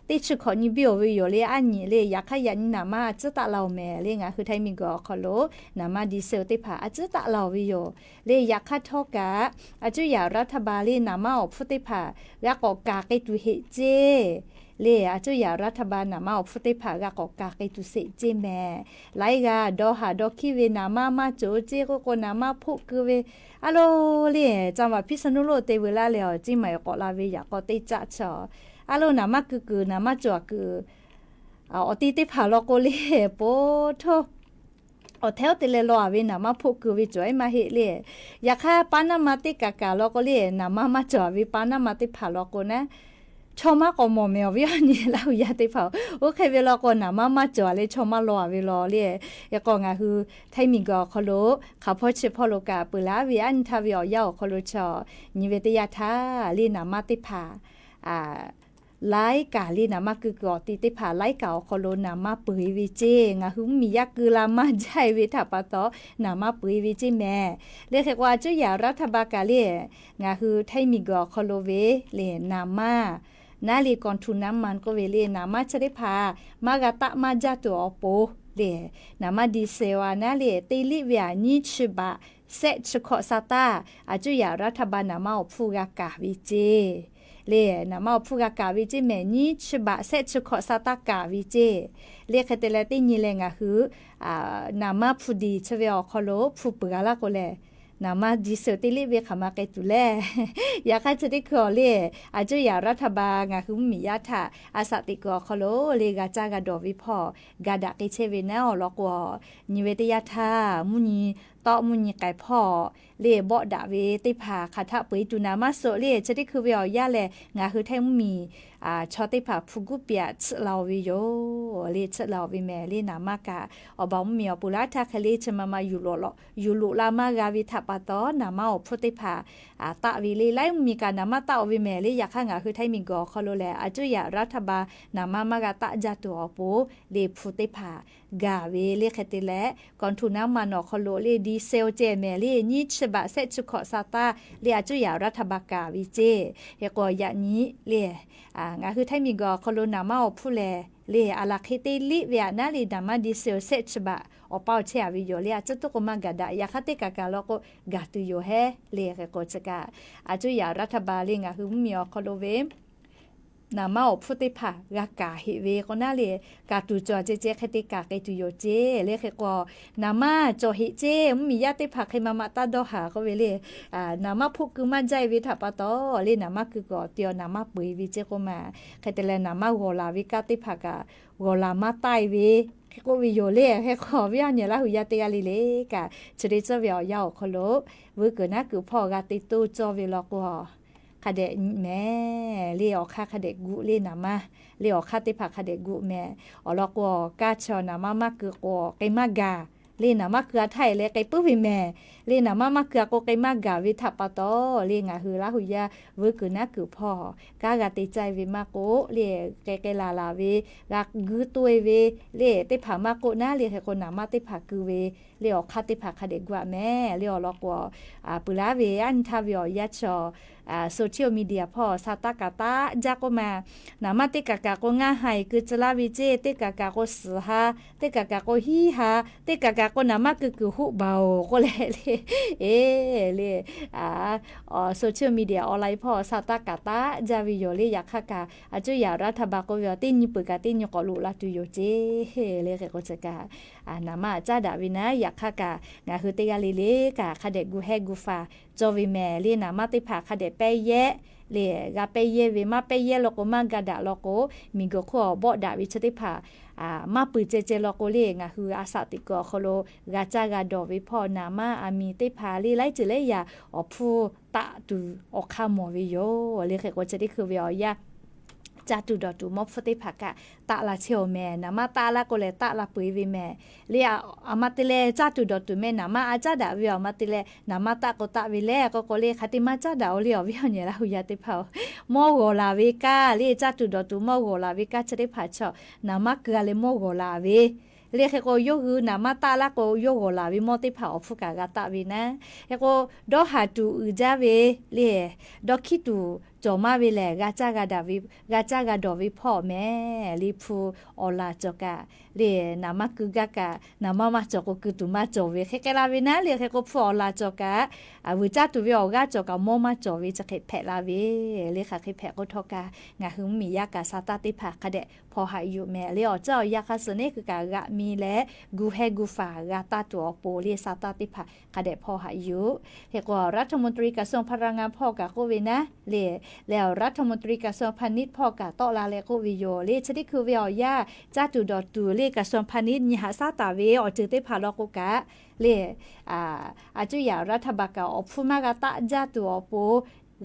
teˇ chi hkawꞈ nyi biˇ-oˬ ve yoˬ le, aˉ nyi le. Yaꞈ hk'aˇ yaꞈ nyi naˍ manˇ a ciˉ taˆ la-oˬ mehˍ. Le ngaˬ hui Htaiˇ miˬ guiˬ awˬ hk'aw lo naˍ manˇ ดีเซล teˇ hpaˍ a ciˉ taˆ la-oˬ ve yoˬ. Le yaꞈ hk'aˇ htawˇ kaꞈ a cuˇ yaꞈ รัฐบาล le naˍ manˇ awˬ hpfuhˇ teˇ hpaˍ g'a k'awꞈ kaˍ k'ai tuˬ heꞈ ceˇ. Le a cuˇ yaꞈ รัฐบาล naˍ manˇ awˬ hpfuhˇ teˇ hpaˍ g'a k'awꞈ kaˍ k'ai tuˬ sheˍ ceˇ mehˍ. Laiˉ g'aˇ dawˇ haˍ dawˇ hkiˇ ve naˍ manˇ maˇ cawˬ ceˇ k'oˆ k'o naˍ manˇ hpoˆ keu ve a loˬ le. Caˇ maˍ พิษณุโลก te veu laˇ leh awˬ ceˇ maˬ-e k'awꞈ la ve yaꞈ k'aw teˇ caˆ chi a loˬ naˍ manˇ keu kuiˬ naˍ manˇ cawˬ kuiˬ awˬ ti teˇ hpaˍ law k'o le, po htawˇ awˬ hteˇ oˇ te leh law-a ve naˍ manˇ hpoˆ keu ve cawˬ-e maˇ heˆ le. Yaꞈ hk'aˇ paˇ naˇ ma teˇ kaˍ kaˍ law k'o le naˍ manˇ maˇ cawˬ-a ve paˇ naˇ ma teˇ hpaˍ law k'o naˉ, chaw maˇ k'awꞈ mawˬ mehˍ awˬ viˉ awˬ nyi laˇ hui yaˇ teˇ hpaˍ-oˬ. Oˇ hk'e ve law k'o naˍ manˇ maˇ cawˬ-a leh chaw maˇ law-a ve law le. Hk'e k'o ngaˬ hui Htaiˇ miˬ guiˬ awˬ hk'aw lo hk'aˬ hpawˇ chi hpawˇ lo kaꞈ peuˬ laˇ ve aˉ nyi htaˇ ve awˬ yanˇ awˬ hk'aw lo chi nyi ve teˇ yanˇ htaˇ le naˍ manˇ teˇ hpaˍ laiˉ kaˍ le naˍ manˇ keu kuiˬ awˬ ti teˇ hpaˍ laiˉ kaˍ awˬ hk'aw lo naˍ manˇ peuˬ-e ve ceˇ. Ngaˬ hui mvuhˇmiˬ yaˇ keu la maˇ jaˇ-e ve htaꞈ pa taw naˍ manˇ peuˬ-e ve ceˇ mehˍ. Le hk'e k'o a cuˇ yaꞈ รัฐบาล kaꞈ le ngaˬ hui Htaiˇ miˬ guiˬ awˬ hk'aw lo ve le naˍ manˇ naˉ le กองทุนน้ำมัน k'oˆ ve le naˍ manˇ chi teˇ hpaˍ maˇ g'a taˆ maˇ jaˇ tuˬ awˬ pon le naˍ manˇ ดีเซล a naˉ le teˇ liˆ ve a nyiˇ chi baꞈ shehˆ chi hkawꞈ sha taˇ a cuˇ yaꞈ รัฐบาล naˍ manˇ awˬ hpfuhˇ g'a kaˍ ve ceˇ. Le naˍ manˇ awˬ hpfuhˇ g'a kaˍ ve ceˇ mehˍ, nyiˇ chi baꞈ shehˆ chi hkawꞈ sha taˇ kaˍ ve ceˇ. Le hk'e te leh teˇ nyi leh ngaˬ hui naˍ manˇ hpu diˬ chi ve awˬ hk'aw lo hpu peuˬ g'a laˇ k'o lehˬ, Naˍ maˇ diesel teˇ liˇ ve hk'aˬ ma k'ai tuˬ le. Yaꞈ hk'aˇ chi teˇ hkui awˬ le, อำนาจรัฐบาล ngaˬ hui mvuhˇmiˬ yaˇ htaꞈ a shaꞈ teꞈ kuiˬ awˬ hk'aw lo le g'a caˇ g'a dawˬ ve hpawˇ ga daꞈ k'ai chehˇ ve naˉ awˬ lawn k'o, nyi ve teˇ yanˇ htaˇ mvuhˇ nyi tawˆ mvuhˇ nyi k'ai hpawˇ le bawˆ daꞈ ve teˇ hpaˍ hk'aˬ htaˆ peu eˬ tuˬ naˍ maˇ suhˍ le. Chi teˇ hkui ve awˬ yanˇ lehˬ, ngaˬ hui Htaiˇ mvuhˇmiˬ chaw teˇ hpaˍ hpu guˉ piaꞈ tsuhˆ la-oˬ ve yoˬ le. Tsuhˆ la-oˬ ve mehˍ le. Naˍ maˇ kaꞈ awˬ baˬ mvuhˇmiˬ awˬ pon laˇ htaˇ hk'e le chi ma ma yuˬ loꞈ laꞈ maˇ g'a ve htaꞈ pa taw, naˍ maˇ awˬ hpfuhˇ teˇ hpaˍ taˆ ve le. Laiˉ mvuhˇmiˬ kaꞈ naˍ maˇ taˆ-oˬ ve mehˍ le. Yaꞈ hk'aˇ ngaˬ hui Htaiˇ miˬguiˬ awˬ hk'aw lo lehˬ, อำนาจรัฐบาล naˍ maˇ maˇ g'a taˆ jaˇ tuˬ awˬ pon le hpu teˇ hpaˍ gaˬ ve le. Hk'e te leh, กองทุนน้ำมัน awˬ hk'aw lo le ดีเซล ceh mehˍ le, nyiˇ chi baꞈ shehˆ chi hkawꞈ sha taˇ le อำนาจรัฐบาล kaꞈ ve ceˇ. Hk'e k'o yaꞈ nyi le, ngaˬ hui Htaiˇ miˬguiˬ awˬ hk'aw lo naˍ maˇ awˬ hpfuhˇ lehˬ le, a laˬ hk'e teˇ liˇ ve aꞈ naˉ le naˍ maˇ ดีเซล shehˆ chi baꞈ awˬ paˇ awˬ chehˇ a ve yoˬ le. A tcuhˉ toˆ k'o maˇ gaˬ daꞈ. Yaꞈ hk'aˇ teˇ kaˬ kaˬ law k'o gaˬ tuˬ yoˬ hehˉ le. Hk'e k'o chi kaꞈ, อำนาจรัฐบาล le ngaˬ hui mvuhˇmiˬ awˬ hk'aw lo ve naˍ maˇ awˬ hpfuhˇ teˇ hpaˍ g'a kaˍ heꞈ ve k'o naˉ le, kaˍ tuˬ cawˬ ceh ceh hk'e te kaˍ k'ai tuˬ yoˬ ceˇ le. Hk'e k'o, naˍ maˇ cawˬ heꞈ ceˇ, mvuhˇmiˬ yaˇ teˇ hpaˍ hk'e ma ma taˇ dawˇ haˍ k'oˆ ve le. Naˍ maˇ hpoˆ keu maˇ jaˇ e ve htaꞈ pa taw le, naˍ maˇ keu kuiˬ awˬ te awˬ naˍ maˇ peu eˬ ve ceˇ k'oˆ ma. Hk'e te leh naˍ maˇ g'awˬ laˬ ve kanˉ teˇ hpaˍ kaꞈ g'awˬ laˬ maˇ taˇ e ve hk'e k'oˆ ve yoˬ le. Hk'e k'o awˬ viˉ awˬ nyi Laˇ huˍ yaˇ teˇ g'aˇ le le kaꞈ, chi te tcuhˉ ve awˬ yanˇ awˬ hk'aw lo, vuiˇ kuiˬ naˉ kuiˬ hpawˇ g'a te toˇ cawˇ ve law k'o, hk'a dehꞈ nyi mehˍ le. Awˬ hk'aˇ hk'a dehꞈ gu le naˍ maˇ le. Awˬ hk'aˇ teˇ hpaˍ hk'a dehꞈ gu mehˍ. Awˬ lawn k'o, kaˇ chi naˍ maˇ maˇ keu k'o k'ai maˇ gaˬ le. Naˍ maˇ keu a htaˇ e leh k'ai puiˉ ve mehˍ le. Naˍ maˇ maˇ keu a k'o k'ai maˇ gaˬ ve htaꞈ pa taw le, ngaˬ hui Laˇ huˍ yaˇ vuiˇ kuiˬ naˉ kuiˬ hpawˇ kanˉ g'a te caˇ e ve maˇ k'oˆ le, k'ai k'ai laˬ laˬ ve, g'a guiˇ toˇ e ve le teˇ hpaˍ maˇ k'oˆ naˉ le. Hk'e k'o naˍ maˇ teˇ hpaˍ keu ve le awˬ hk'aˇ teˇ hpaˍ hk'a dehꞈ gu a mehˍ le. Awˬ lawn k'o, peuˬ laˉ ve aˉ nyi htaˇ ve awˬ yanˇ chi social media hpawˇ sha taˇ kaˍ taˆ jaˇ k'oˆ ma. Naˍ maˇ teˇ kaˬ kaˬ k'o ngaˇ ha e keu tcuh laˇ ve ceˇ, teˇ kaˬ kaˬ k'o suhˍ ha, teˇ kaˬ kaˬ k'o hiˉ ha, teˇ kaˬ kaˬ k'o naˍ maˇ keu kuiˬ hoˆ baˬ-oˬ k'oˆ leh le, e le, social media online hpawˇ sha taˇ kaˍ taˆ jaˇ ve yoˬ le. Yaꞈ hk'aˇ kaꞈ อำนาจรัฐบาล k'oˆ ve awˬ teˇ nyi peuˬ kaꞈ teˇ nyi k'awꞈ loꞈ la tuˬ yoˬ ceˇ le. Hk'e k'o chi kaꞈ, naˍ maˇ caˉ daꞈ ve naˉ. Yaꞈ hk'aˇ kaꞈ ngaˬ hui teˇ g'aˇ le le kaꞈ hk'a dehꞈ gu heh gu faˍ cawˇ ve mehˍ le. Naˍ maˇ teˇ hpaˍ hk'a dehꞈ pehˇ yehˇ le, g'a pehˇ yehˇ ve maˇ pehˇ yehˇ law k'o maˇ ga daꞈ law k'o, miˬguiˬ hk'oˆ awˬ bawˆ daꞈ ve chi teˇ hpaˍ maˇ peuˬ ceh ceh law k'o le, ngaˬ hui a shaꞈ teꞈ kuiˬ awˬ hk'aw lo g'a caˇ g'a dawˬ ve hpawˇ naˍ maˇ aˬ miˍ teˇ hpaˍ le laiˉ ceuˬ laiˉ yaꞈ awˬ hpfuhˇ taˆ tuˬ awˬ hk'aˇ mawˬ ve yoˬ le. Hk'e k'o chi teˇ hkui ve awˬ yanˇ caˇ tuˬ dawˬ tuˬ mawˇ hpfuhˇ teˇ hpaˍ kaꞈ taˆ la chehˇ-oˬ mehˍ. Naˍ maˇ taˆ laˇ k'o lehˬ taˆ la peu eˬ ve mehˍ le. Aˬ ma te leh caˇ tuˬ dawˬ tuˬ meh naˍ maˇ a caˉ daꞈ ve, aˬ ma te leh naˍ maˇ taˆ k'o taˆ ve le k'oˆ k'o le, hk'a te maˇ caˉ daꞈ-oˬ le. Awˬ viˉ awˬ nyi Laˇ huˍ yaˇ teˇ hpaˍ-oˬ, mawˇ g'awˬ laˬ ve kanˉ le, caˇ tuˬ dawˬ tuˬ mawˇ g'awˬ laˬ ve kanˉ chi teˇ hpaˍ chaw naˍ maˇ keu a leh mawˇ g'awˬ laˬ ve le. Hk'e k'o yawˇ hui naˍ maˇ taˆ laˇ k'o yawˇ g'awˬ laˬ ve mawˇ teˇ hpaˍ awˬ hpfuhˇ kaꞈ g'a taˆ ve naˉ. Hk'e k'o dawˇ haˍ tuˬ uiˍ jaˇ ve le, dawˇ hkiˉ tuˬ cawˬ maˇ ve lehˬ g'a caˇ g'a dawˬ ve hpawˇ mehˍ le. Hpu awˬ laˬ cawˬ kaꞈ le, naˍ maˇ keu gaˇ kaꞈ naˍ maˇ maˇ cawˬ k'o keu tuˬ maˇ cawˬ ve hk'e k'ai la ve naˉ le. Hk'e k'o hpu awˬ laˬ cawˬ kaꞈ, vuiˬ caˇ tuˬ ve awˬ g'aˇ cawˬ kaꞈ mawˇ maˇ cawˬ ve chi hk'e hpehꞈ la ve le. Hk'aˬ hk'e hpehꞈ k'o htawˇ kaꞈ ngaˬ hui mvuhˇmiˬ yaˇ kaꞈ sa taˇ teˇ hpaˍ hk'a dehꞈ hpaw haꞈ yuˬ mehˍ le. Awˬ ceuˬ awˬ yanˇ hk'a suh neˉ keu kaꞈ g'aꞈ mi leh gu heh gu faˍ g'a taˇ tuˬ awˬ pon le sa taˇ teˇ hpaˍ hk'a dehꞈ hpaw haꞈ yuˬ. Hk'e k'o รัฐมนตรีกระทรวงพลังงาน hpawˇ kaꞈ k'oˆ ve naˉ le, leh รัฐมนตรีกระทรวงพาณิชย์ hpawˇ kaꞈ tawˆ la leh k'oˆ ve yoˬ le. Chi teˇ hkui ve awˬ yanˇ caˇ tuˬ dawˬ tuˬ le กระทรวงพาณิชย์ nyi haꞈ shaˉ taˍ ve awˬ ceuˬ teˇ hpaˍ law k'o kaꞈ le, a cuˇ yaꞈ รัฐบาล kaꞈ awˬ hpfuhˇ maˇ g'a taˆ jaˇ tuˬ awˬ pon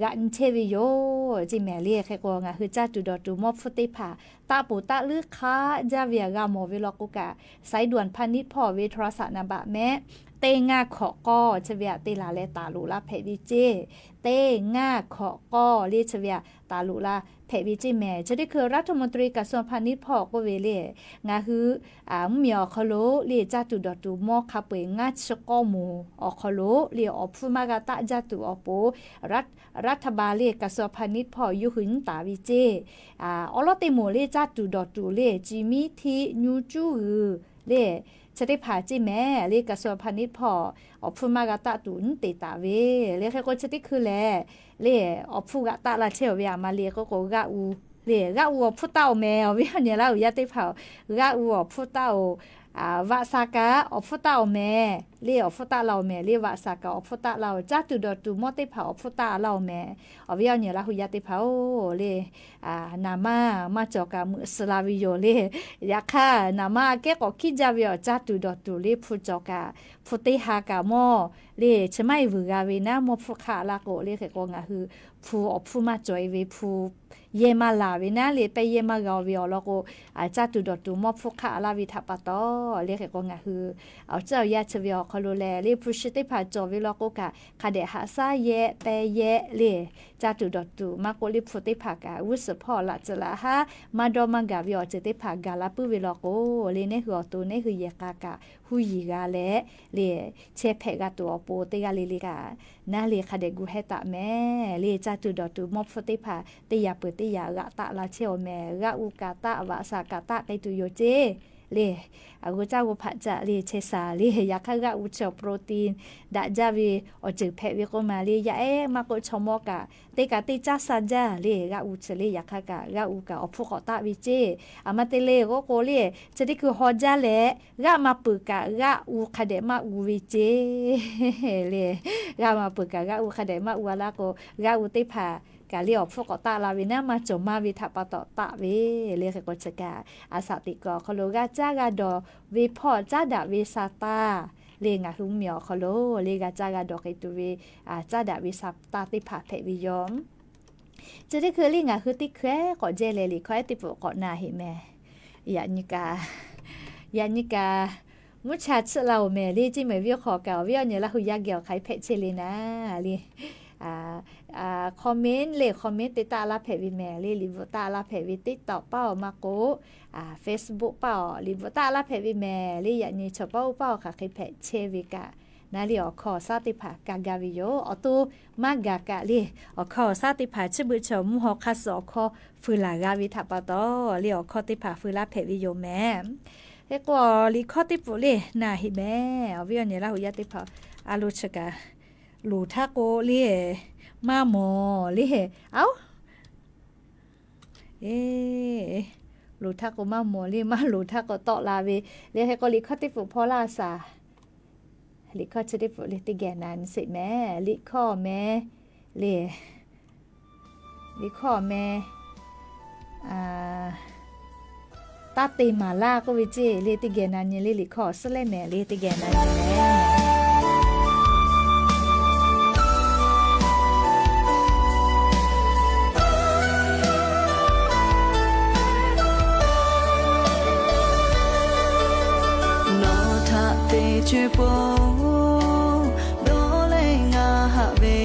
g'aꞈ nyi chehˇ ve yoˬ ceˇ mehˍ le. Hk'e k'o ngaˬ hui caˇ tuˬ dawˬ tuˬ mawˇ hpfuhˇ teˇ hpaˍ taˆ poˬ taˆ leuˉ hk'aˆ jaˇ ve aꞈ g'a mawˬ ve law k'o kaꞈ, สายด่วนพาณิชย์ hpawˇ ve โทรศัพท์ naˍ baꞈ mehˆ teˇ ngaˇ hkawꞈ k'awˇ chi ve aꞈ te laˬ leh taˍ loꞈ la hpehꞈ ve ceˇ. Teˇ ngaˇ hkawꞈ k'awˇ le chi ve aꞈ taˍ loꞈ la hpehꞈ ve ceˇ mehˍ. Chi teˇ hkui รัฐมนตรีกระทรวงพาณิชย์ hpawˇ k'oˆ ve le, ngaˬ hui mvuhˇmiˬ awˬ hk'aw lo le caˇ tuˬ dawˬ tuˬ mawˇ hk'a peu eˬ ngaˇ chi k'awˇ moˍ awˬ hk'aw lo le awˬ hpfuhˇ maˇ g'a taˆ jaˇ tuˬ awˬ pon รัฐบาล le กระทรวงพาณิชย์ hpawˇ yawˇ hui nyiˉ taˍ ve ceˇ. Awˉ lawˉ teˇ moˍ le caˇ tuˬ dawˬ tuˬ le ci miˉ htiˆ nyu cuˉ g'uiˬ le chi teˇ hpaˍ ceˇ mehˍ le กระทรวงพาณิชย์ hpawˇ awˬ hpfuhˇ maˇ g'a taˆ tuˬ nyiˉ te taˍ ve le. Hk'e k'o chi teˇ hkui lehˬ le awˬ hpfuhˇ g'aꞈ taˆ la chehˇ ve aˬ ma le k'oˆ k'o g'aˆ u le, g'aˆ u awˬ hpfuhˇ taˆ-oˬ mehˍ. Awˬ viˉ awˬ nyi Laˇ huˍ yaˇ teˇ hpaˍ-oˬ, g'aˆ u awˬ hpfuhˇ taˆ-oˬ, vaꞈ sha kaꞈ awˬ hpfuhˇ taˆ-oˬ mehˍ le awˬ hpfuhˇ taˆ laˇ-oˬ mehˍ le, vaꞈ shaˍ kaꞈ awˬ hpfuhˇ taˆ laˇ-oˬ, caˇ tuˬ dawˬ tuˬ mawˇ teˇ hpaˍ awˬ hpfuhˇ taˆ laˇ-oˬ mehˍ. Awˬ viˉ awˬ nyi Laˇ hu yaˇ teˇ hpaˍ-oˬ le, naˍ manˇ maˇ cawˬ kaꞈ meuꞈ suh la ve yoˬ le. Yaꞈ hk'aˇ naˍ manˇ aꞈ kehˉ k'awꞈ hkiˉ jaˇ ve awˬ caˇ tuˬ dawˬ tuˬ le hpu cawˬ kaꞈ, hpu teˇ ha kaꞈ mawˇ le chi maˇ heˆ vuiˬ g'a ve naˉ mawˇ hpfuhˇ hk'aˆ laˇ k'o le hk'e k'o ngaˬ hui hpu awˬ hpfuhˇ maˇ cawˬ-e ve hpu yehˇ maˇ laˬ ve naˉ le pehˇ yehˇ maˇ g'a-o ve awˬ lawn k'o, caˇ tuˬ dawˬ tuˬ mawˇ hpfuhˇ hk'aˆ laˇ ve htaꞈ pa taw le hk'e k'o ngaˬ hui awˬ ciˉ awˬ yanˇ chi ve awˬ hk'aw lo lehˬ le hpu shi teˇ hpaˍ cawˬ ve law k'o kaꞈ hk'a dehꞈ haꞈ shaˉ yehˇ pehˇ yehˇ le caˇ tuˬ dawˬ tuˬ maˇ k'oˆ le hpu teˇ hpaˍ kaꞈ g'uˇ suhˍ hpawˇ laꞈ tcuhꞈ laꞈ haˉ maˇ dawˇ maˇ gaˬ ve awˬ ceuˬ teˇ hpaˍ gaˬ la puiˉ ve law k'o le, neˉ hui awˬ to neˉ hui yehˬ k'a kaꞈ huˉ yiˍ g'a leh le chehˇ hpehꞈ g'a tuˬ awˬ pon teˇ g'aˇ le le kaꞈ naˉ le hk'a dehꞈ gu hehˇ taˍ mehˍ le. Caˇ tuˬ dawˬ tuˬ mawˇ hpfuhˇ teˇ hpaˍ teˇ yaꞈ peuˬ teˇ yaꞈ g'aꞈ taˆ la chehˇ-oˬ mehˍ. G'aˆ u kaꞈ taˆ, vaꞈ shaˍ kaꞈ taˆ k'ai tuˬ yoˬ ceˇ le. Aˬ g'uˇ caˇ g'uˇ hpaꞈ caꞈ le chehˇ shaˍ le. Yaꞈ hk'aˇ g'aˆ u chi awˬ protein daꞈ jaˇ ve awˬ ceuˬ hpehꞈ ve k'oˆ ma le. Yaˇ ehˉ maˇ k'oˆ chaw mawˇ kaꞈ teˇ kaꞈ teˇ caˇ sha jaˇ le. G'aˆ u chi le yaꞈ hk'aˇ kaꞈ g'aˆ u kaꞈ awˬ hpfuhˇ k'awꞈ taˆ ve ceˇ. Aˬ ma te le k'oˆ k'o le, chi teˇ hkui haw jaˇ leh g'aˆ ma peuˬ kaꞈ g'aˆ u hk'a dehꞈ maˇ u ve ceˇ le. G'aˆ ma peuˬ kaꞈ g'aˆ u hk'a dehꞈ maˇ u a laˇ k'o, g'aˆ u teˇ hpaˍ kaꞈ le awˬ hpfuhˇ k'awꞈ taˆ la ve naˉ maˇ cawˬ maˇ ve htaꞈ pa taw taˆ ve le hk'e k'o chi kaꞈ, a shaꞈ teꞈ kuiˬ awˬ hk'aw lo g'a caˇ g'a dawˬ ve hpawˇ caˉ daꞈ ve sha taˇ le ngaˬ hui mvuhˇmiˬ awˬ hk'aw lo le g'a caˇ g'a dawˬ k'ai tuˬ ve caˉ daꞈ ve sha taˇ teˇ hpaˍ hpehꞈ ve yoˬ. Chi teˇ hkui le ngaˬ hui teˇ hkui k'awꞈ jehˇ leh liꞈ hkawˇ ehˉ teˇ pfuhꞈ k'awꞈ na heꞈ mehˍ. Yaꞈ nyi kaꞈ, yaꞈ nyi kaꞈ mvuhˇ cha chiˆ la-oˬ mehˍ le. Ceˇ mehˍ viˉ hk'aw kaꞈ awˬ viˉ awˬ nyi Laˇ hu yaˇ geh awˬ hk'aˬ hk'e hpehꞈ chehˇ le naˉ le comment le comment te taˆ laˇ hpehꞈ ve mehˍ le. Liꞈ bvuhꞈ taˆ laˇ hpehꞈ ve TikTok paˇ awˬ maˇ k'oˆ, Facebook paˇ awˬ liꞈ bvuhꞈ taˆ laˇ hpehꞈ ve mehˍ le. Yaꞈ nyi chaw paˇ oˇ paˇ awˬ hk'aˬ hk'e hpehꞈ chehˇ ve kaꞈ naˉ le awˬ hkawˇ awˬ shaˉ teˇ hpaˍ ka gaˇ ve yoˬ. Awˬ to maˇ gaˬ kaꞈ le awˬ hkawˇ awˬ shaˉ teˇ hpaˍ chi beuꞈ chaw mvuhˇ haw hk'aˇ suh awˬ hkawˇ feu laˬ g'a ve htaꞈ pa taw le awˬ hkawˇ teˇ hpaˍ feu laˇ hpehꞈ ve yoˬ mehˍ. Hk'e k'o liꞈ hkawˇ teˇ pfuhꞈ le na heꞈ mehˍ. Awˬ viˉ awˬ nyi Laˇ hu yaˇ teˇ hpaˍ a lo chi kaꞈ loˍ htaˇ k'o le maˇ mawˬ le. Aoˬ, loˍ htaˇ k'o maˇ mawˬ le, maˇ loˍ htaˇ k'o tawˆ la ve le. Hk'e k'o liꞈ hkawˇ teˇ pfuhꞈ hpaw laˇ shaˍ. Liꞈ hkawˇ chi teˇ pfuhꞈ le teˇ geh na nyi sheˍ mehˍ. Liꞈ hkawˇ meh le, liꞈ hkawˇ meh taˇ te maˍ laˇ k'oˆ ve ceˇ le teˇ geh na nyi le. Liꞈ hkawˇ awˬ suhˉ leh mehˍ le teˇ geh na nyi mehˍ. Nawˬ htaꞈ te co-e pon dawˇ leh ngaˬ haꞈ ve,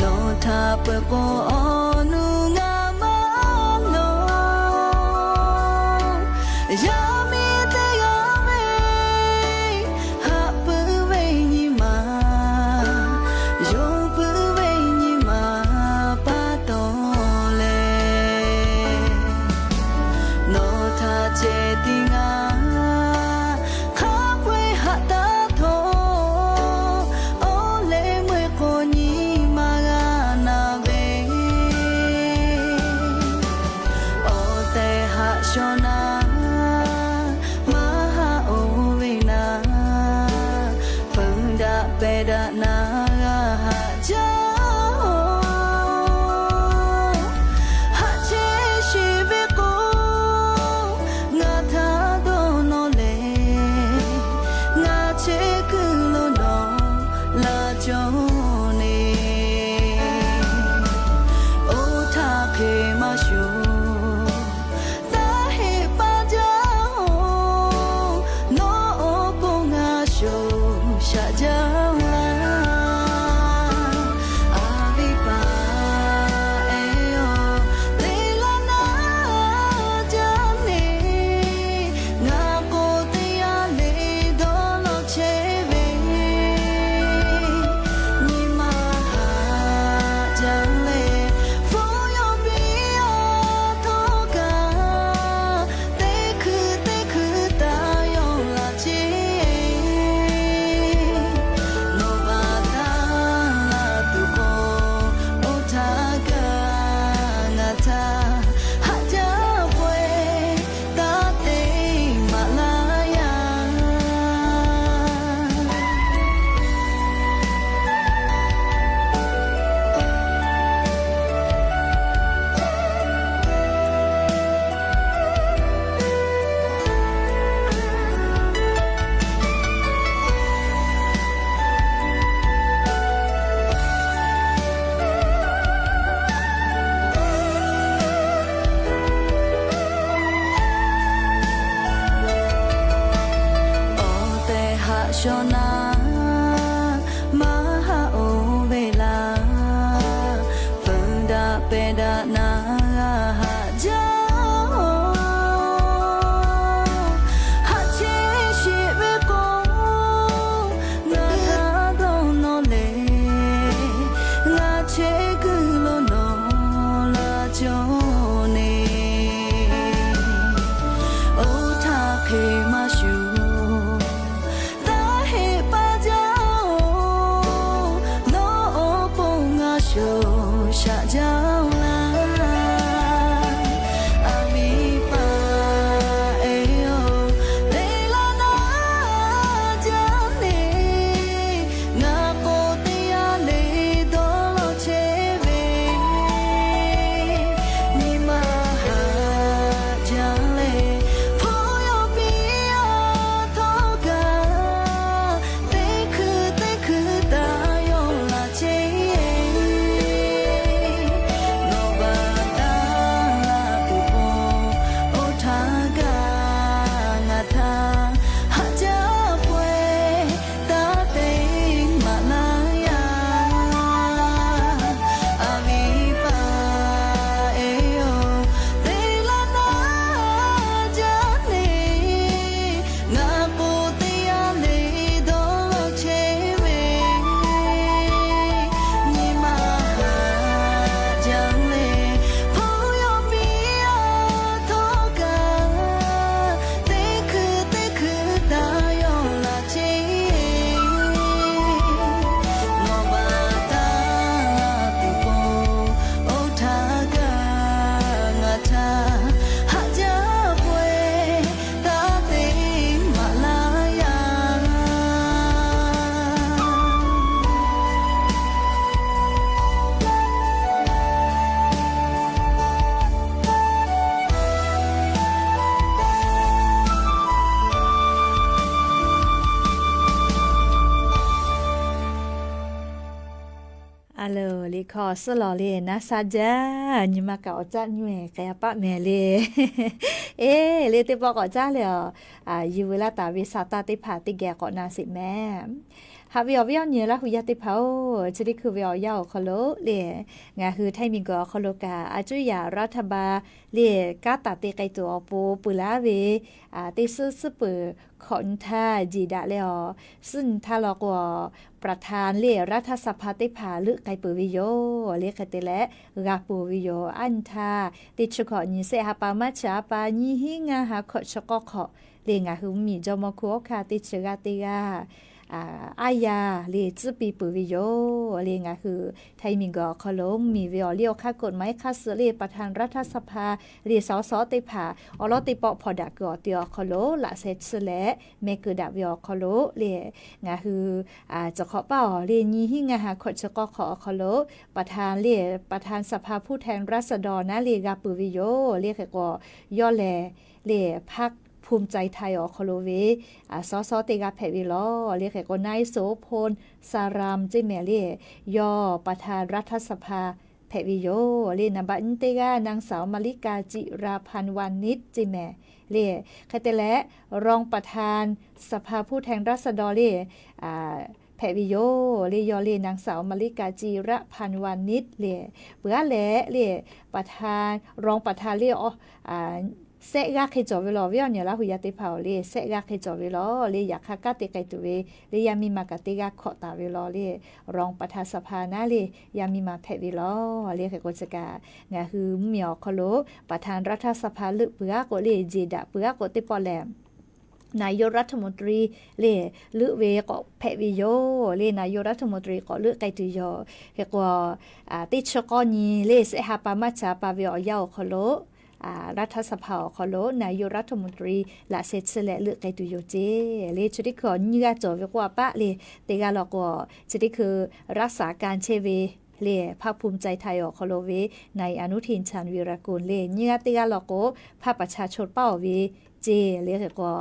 nawˬ htaꞈ peuˬ k'o awˬ nuˇ ngaˬ maˇ nawˬ. Yaˇ miˇ teˇ g'aˇ ve haꞈ puiˉ ve nyi ma, yonˍ puiˉ ve nyi ma pa taw leh, nawˬ htaꞈ ceh tiˉ ngaˬ hk'a peu-eˬ haꞈ taˇ htawˇ, awˬ leh meuˇ k'o nyi ma g'a na ve, awˬ tehˬ haꞈ shaw naˉ, maˇ haꞈ oˇ ve naˉ, feu daꞈ pehˬ daꞈ naˉ g'a haꞈ jaˇ-oˬ. Haꞈ chehˇ sheˍ ve k'o, ngaˬ htaꞈ dawˇ nawˇ leh, ngaˬ chehˇ kuiˬ lo nawˬ laˇ cawˬ le. Oˇ htaˇ hk'e maˇ shoˍ, taˇ heˆ paˇ jaˇ-oˬ, nawˬ awˬ pon ngaˬ shoˍ shaꞈ jaˇ laˇ. A viˉ paˍ ehˉ-oˬ, te laˇ naˉ jaˇ le, ngaˬ k'o teˇ yanˇ le dawˇ law chehˇ ve, nyi ma haꞈ jaˇ leh, hpu yawˇ piˇ a htawˇ kaꞈ, teˇ hkui teˇ hkui taˇ yawˇ laꞈ ceˇ. A loˬ, liꞈ hkawˇ suhˉ lawˬ le, naˉ sha jaˇ. Nyi ma kaꞈ awˬ caˆ nyi k'ai a paˆ mehˍ le. Eˬ, le teˇ pawˆ k'awꞈ caˉ leh awˬ, yehˬ veu laˇ taˍ ve sa taˇ teˇ hpaˍ teˇ geh k'awꞈ na sheˍ mehˍ. Haꞈ ve awˬ viˉ awˬ nyi Laˇ hu yaˇ teˇ hpaˍ-oˬ, chi teˇ hkui ve awˬ yanˇ awˬ hk'aw lo le, ngaˬ hui ไทย miˬguiˬ awˬ hk'aw lo kaꞈ a cuˉ yaꞈ รัฐบาล le kanˉ taˍ te k'ai tuˬ awˬ pon peuˬ laˇ ve teˇ suhˉ suhˉ peuˬ hkawꞈ nyi htaˇ jeˬ daꞈ leh awˬ, suhˉ nyi htaˇ law k'o, ประธาน le รัฐสภา teˇ hpaˍ leuˆ k'ai peuˬ ve yoˬ. Le hk'e te leh g'a peuˬ ve yoˬ. A nyi htaˇ teˇ chi hkawꞈ nyi shehˆ ha pa maˇ chi a pa nyiˇ hinˉ ngaˇ ha hkawꞈ chi k'awˇ hk'awꞈ le, ngaˬ hui mvuhˇmiˬ jawˇmawˇ hkuˇ awˬ hkanˇ teˇ chi g'aˇ teˇ g'aˇ aˉ yaˇ le tcuhˉ piˇ peuˬ ve yoˬ. Le ngaˬ hui ไทย miˬguiˬ awˬ hk'aw lo mvuhˇmiˬ ve awˬ liˇ awˬ hk'aˇ กฎหมาย hk'aˇ suh le ประธานรัฐสภา le สส teˇ hpaˍ awˬ lawn teˇ pawˆ hpawnˬ daꞈ kuiˬ awˬ ti awˬ hk'aw lo laꞈ sheh tsuhˇ leh meh keu daꞈ ve awˬ hk'aw lo le, ngaˬ hui cawˬ hk'awꞈ paˇ awˬ le nyiˇ hinˉ ngaˇ ha hkawꞈ chi k'awˇ hk'awꞈ awˬ hk'aw lo ประธาน le ประธานสภาผู้แทนราษฎร naˉ le g'a peuˬ ve yoˬ. Le hk'e k'o, yawˇ lehˬ le พรรคภูมิใจไทย awˬ hk'aw lo ve สส teˇ g'aˇ hpehꞈ ve lawˬ. Le hk'e k'o, นายโสพล สารัม ceˇ mehˍ le, yawˇ ประธานรัฐสภา hpehꞈ ve yoˬ. Le นาย baˆ nyiˇ teˇ g'aˇ นางสาว มลลิกา จิราพันธ์วานิช ceˇ mehˍ le. Hk'e te leh รองประธานสภาผู้แทนราษฎร le hpehꞈ ve yoˬ. Le yawˇ le นางสาว มลลิกา จิราพันธ์วานิช le, peuˬ aˉ leh le ประธาน รองประธาน le, shehˆ g'aˇ hk'e cawˬ ve lawˬ. Viˉ awˬ nyi Laˇ hu yaˇ teˇ hpaˍ-oˬ, le shehˆ g'aˇ hk'e cawˬ ve lawˬ. Le yaꞈ hk'aˇ kanˉ te k'ai tuˬ ve le yaˇ miˇ ma kaꞈ teˇ g'aˇ hkawꞈ taˍ ve lawˬ. Le รองประธานสภา naˉ le yaˇ miˇ ma hpehꞈ ve lawˬ. Le hk'e k'o, chi kaꞈ ngaˬ hui mvuhˇmiˬ awˬ hk'aw lo ประธานรัฐสภา leuˆ peuˬ aˉ k'o le, jeˬ daꞈ peuˬ aˉ k'o teˇ pawˆ lehˬ นายกรัฐมนตรี le leuˆ ve k'awꞈ hpehꞈ ve yoˬ. Le นายกรัฐมนตรี k'awꞈ leuˆ k'ai tuˬ yoˬ. Hk'e k'o, teˇ chi k'awˇ nyi le shehˆ ha pa maˇ chi a pa ve awˬ yanˇ awˬ hk'aw lo รัฐสภา awˬ hk'aw lo นายกรัฐมนตรี laꞈ sheh tsuhˇ leh leuˆ k'ai tuˬ yoˬ ceˇ. Le chi teˇ hkui awˬ nyiˇ g'aˇ cawˬ ve k'oˆ a paˆ le, teˇ g'aˇ law k'o, chi teˇ hkui รักษาการ chehˇ ve le พรรคภูมิใจไทย awˬ hk'aw lo ve นาย อนุทิน ชาญวีรกูล le, nyiˇ g'aˇ teˇ g'aˇ law k'o, พรรคประชาชน paˇ awˬ ve ceˇ. Le hk'e k'o,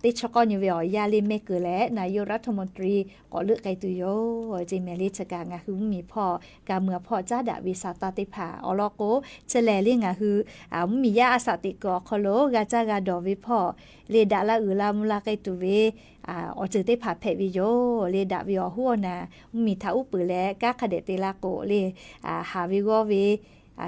teˇ chi k'awˇ nyi ve awˬ yanˇ le meh keu leh นายกรัฐมนตรี k'awꞈ leuˆ k'ai tuˬ yoˬ ceˇ mehˍ. Le chi kaꞈ ngaˬ hui mvuhˇmiˬ hpawˇ ka mui a hpawˇ caˉ daꞈ ve sa taˇ teˇ hpaˍ awˬ lawn k'o, chi lehˬ le ngaˬ hui mvuhˇmiˬ yaˇ a shaꞈ teꞈ kuiˬ awˬ hk'aw lo g'a caˇ g'a dawˬ ve hpawˇ le daꞈ la uiˍ la mvuh la k'ai tuˬ ve awˬ ceuˬ teˇ hpaˍ hpehꞈ ve yoˬ. Le daꞈ ve awˬ hoˉ awˬ naˍ mvuhˇmiˬ htaꞈ uˉ peunˍ leh kanˉ hk'a dehꞈ te la k'o le, haˍ ve g'awˇ ve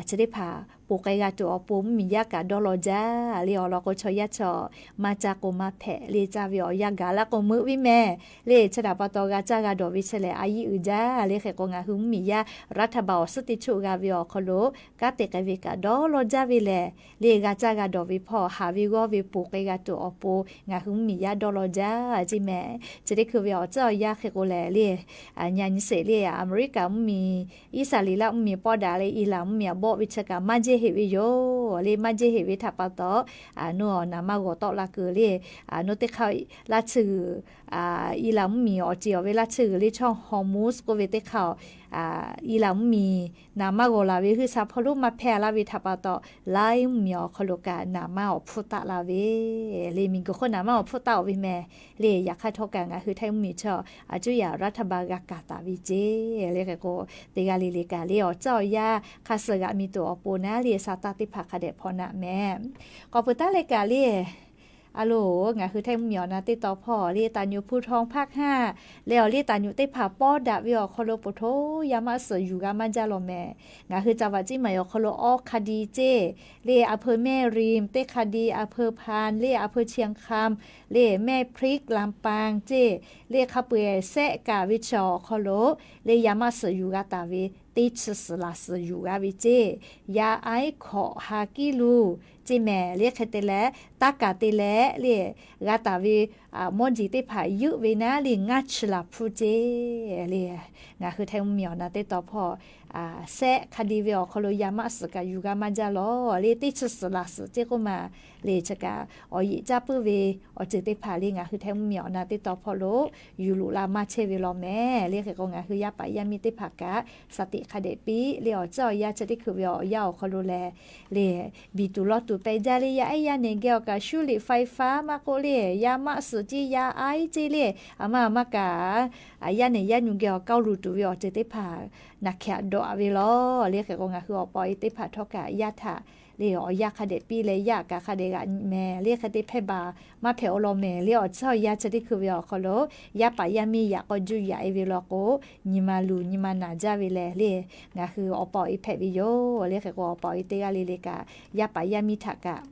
chi teˇ hpaˍ ponˬ k'ai g'a tuˬ awˬ pon mvuhˇmiˬ yaˇ kaꞈ dawˇ law jaˇ. Le awˬ lawn k'o, chaw yaˇ chaw maˇ caˇ k'o maˇ hpehꞈ. Le caˇ ve awˬ yanˇ gaˬ la k'o meuꞈ ve mehˍ. Le chi htaꞈ pa taw g'a caˇ g'a dawˬ ve chi lehˬ a yiˇ uiˍ jaˇ. Le hk'e k'o, ngaˬ hui mvuhˇmiˬ yaˇ รัฐบาล awˬ suhˉ teˇ choˆ g'a ve awˬ hk'aw lo kanˉ te k'ai ve kaꞈ dawˇ law jaˇ ve lehˬ, le g'a caˇ g'a dawˬ ve hpawˇ haˍ ve g'awˇ ve ponˬ k'ai g'a tuˬ awˬ pon ngaˬ hui mvuhˇmiˬ yaˇ dawˇ law jaˇ ceˇ mehˍ. Chi teˇ hkui ve awˬ tcuhˉ awˬ yanˇ hk'e k'o lehˬ le, nyi a nyi sheˍ le, Aˍmeˍriˆkaˍ mvuhˇmiˬ, Iˉsaˍreˍlaˆ mvuhˇmiˬ pawˆ daꞈ leh Iˉlaˍ mvuhˇmiˬ a bawˆ ve chi kaꞈ maˇ jehˇ heꞈ ve yoˬ. Le maˇ jehˇ heꞈ ve htaꞈ pa taw, nawˬ naˍ maˇ g'awˬ tawˆ la keu le, nawˬ teˇ hk'aˇ laˇ tsuhˇ g'uiˬ Iˉlaˍ mvuhˇmiˬ awˬ ceˬ awˬ ve laˇ tsuhˇ g'uiˬ le chaw Hormuz k'oˆ ve teˇ hk'aˇ, Iˉlaˍ mvuhˇmiˬ naˍ maˇ g'awˬ laˬ ve hui sha hpawˇ lonˉ maˇ hpehˇ laˇ ve htaꞈ pa taw, laiˉ mvuhˇmiˬ awˬ hk'aw lo kaꞈ naˍ maˇ awˬ hpfuhˇ taˆ la ve le, miˬguiˬ hk'oˆ naˍ maˇ awˬ hpfuhˇ taˆ-oˬ ve mehˍ le. Yaꞈ hk'aˇ htawˇ kaꞈ ngaˬ hui ไทย mvuhˇmiˬ chaw a cuˉ yaꞈ รัฐบาล g'a kaˍ taˍ ve ceˇ. Le hk'e k'o, teˇ g'aˇ le le kaꞈ le awˬ tcuhˉ awˬ yanˇ hk'a suh g'aꞈ mi tuˬ awˬ pon naˉ le sa taˇ teˇ hpaˍ hk'a dehꞈ hpawnˬ naˆ mehˍ. K'awꞈ peuˬ taˉ leh kaꞈ le, a loˬ, ngaˬ hui ไทย mvuhˇmiˬ awˬ na teˇ taw hpawˇ le ตำรวจภูธรภาคห้า leh awˬ le ตำรวจ teˇ hpaˍ pawˆ daꞈ ve awˬ hk'aw lo poˬ htoˇ yaˇ maˆ suhˍ yuˬ g'a maˇ jaˇ lawˬ mehˍ. Ngaˬ hui จังหวัดเชียงใหม่ awˬ hk'aw lo awˬ คดี ceˇ, le อำเภอแม่ริม teˇ คดี, อำเภอพาน le อำเภอเชียงคำ le แม่พริก ลำปาง ceˇ, le hk'a peu-eˬ shehˆ kaꞈ ve chi awˬ hk'aw lo le yaˇ maˆ suhˍ yuˬ g'a taˍ ve teˇ chi suhˍ laˬ suhˍ yuˬ g'a ve ceˇ. Yaˇ aiˉ hkawꞈ ha กิโล ceˇ mehˍ. Le hk'e te leh, taˇ kaˍ te leh le g'a taˍ ve mawˇ jeˬ teˇ hpaˍ yeuˆ ve naˉ le ngaˇ chi laˬ hpfuhˇ ceˇ. Le ngaˬ hui ไทย mvuhˇmiˬ awˬ na teˇ taw hpawˇ shehˆ คดี ve awˬ hk'aw lo yaˇ maˆ suhˍ kaꞈ yuˬ g'a maˇ jaˇ lawˬ. Le teˇ chi suhˍ laˬ suhˍ ceˇ k'oˆ ma, le chi kaꞈ awˬ yeꞈ caˇ puiˉ ve awˬ ceuˬ teˇ hpaˍ le ngaˬ hui ไทย mvuhˇmiˬ awˬ na teˇ taw hpawˇ lo yuˬ loꞈ la maˇ chehˇ ve lawˬ mehˍ. Le hk'e k'o, ngaˬ hui yaˇ paˍ yaˇ miˇ teˇ hpaˍ kaꞈ shaˍ tiꞈ hk'a dehꞈ piˇ le. Awˬ tcuhˉ awˬ yanˇ chi teˇ hkui ve awˬ yanˇ awˬ hk'aw lo lehˬ, le biˬ tuˬ lawˇ tuˬ pehˬ jaˇ le, yaˇ ehˉ yaˇ nehˬ geh awˬ kaꞈ shuˉ liꞈ faiˍ faˍ maˇ k'oˆ le, yaˇ maˆ suhˍ ceˇ, yaˇ aiˉ ceˇ le, a maˇ maˇ kaꞈ, yaˇ nehˬ yaˇ nyu geh awˬ kaˇ luˬ tuˬ ve awˬ ceuˬ teˇ hpaˍ naˬ hkehꞈ dawꞈ ve lawˬ le. Hk'e k'o, ngaˬ hui awˬ pa awˬ e teˇ hpaˍ htawˇ kaꞈ yaˇ htaꞈ le awˬ yanˇ hk'a dehꞈ piˇ leh, yaˇ kaꞈ hk'a dehꞈ g'aꞈ nyi mehˍ le. Hk'e te hpehˇ baˬ maˇ hpehꞈ awˬ lawn mehˍ le. Awˬ tcuhˉ awˬ yanˇ chi teˇ hkui ve awˬ hk'aw lo yaˇ paˍ yaˇ miˇ yaꞈ k'aw juˇ yaꞈ e ve law k'o, nyi ma luˬ nyi ma naˬ jaˇ ve lehˬ le, ngaˬ hui awˬ pa awˬ e hpehꞈ ve yoˬ le. Hk'e k'o, awˬ pa awˬ e teˇ g'aˇ le le kaꞈ, yaˇ paˍ yaˇ miˇ htaꞈ kaꞈ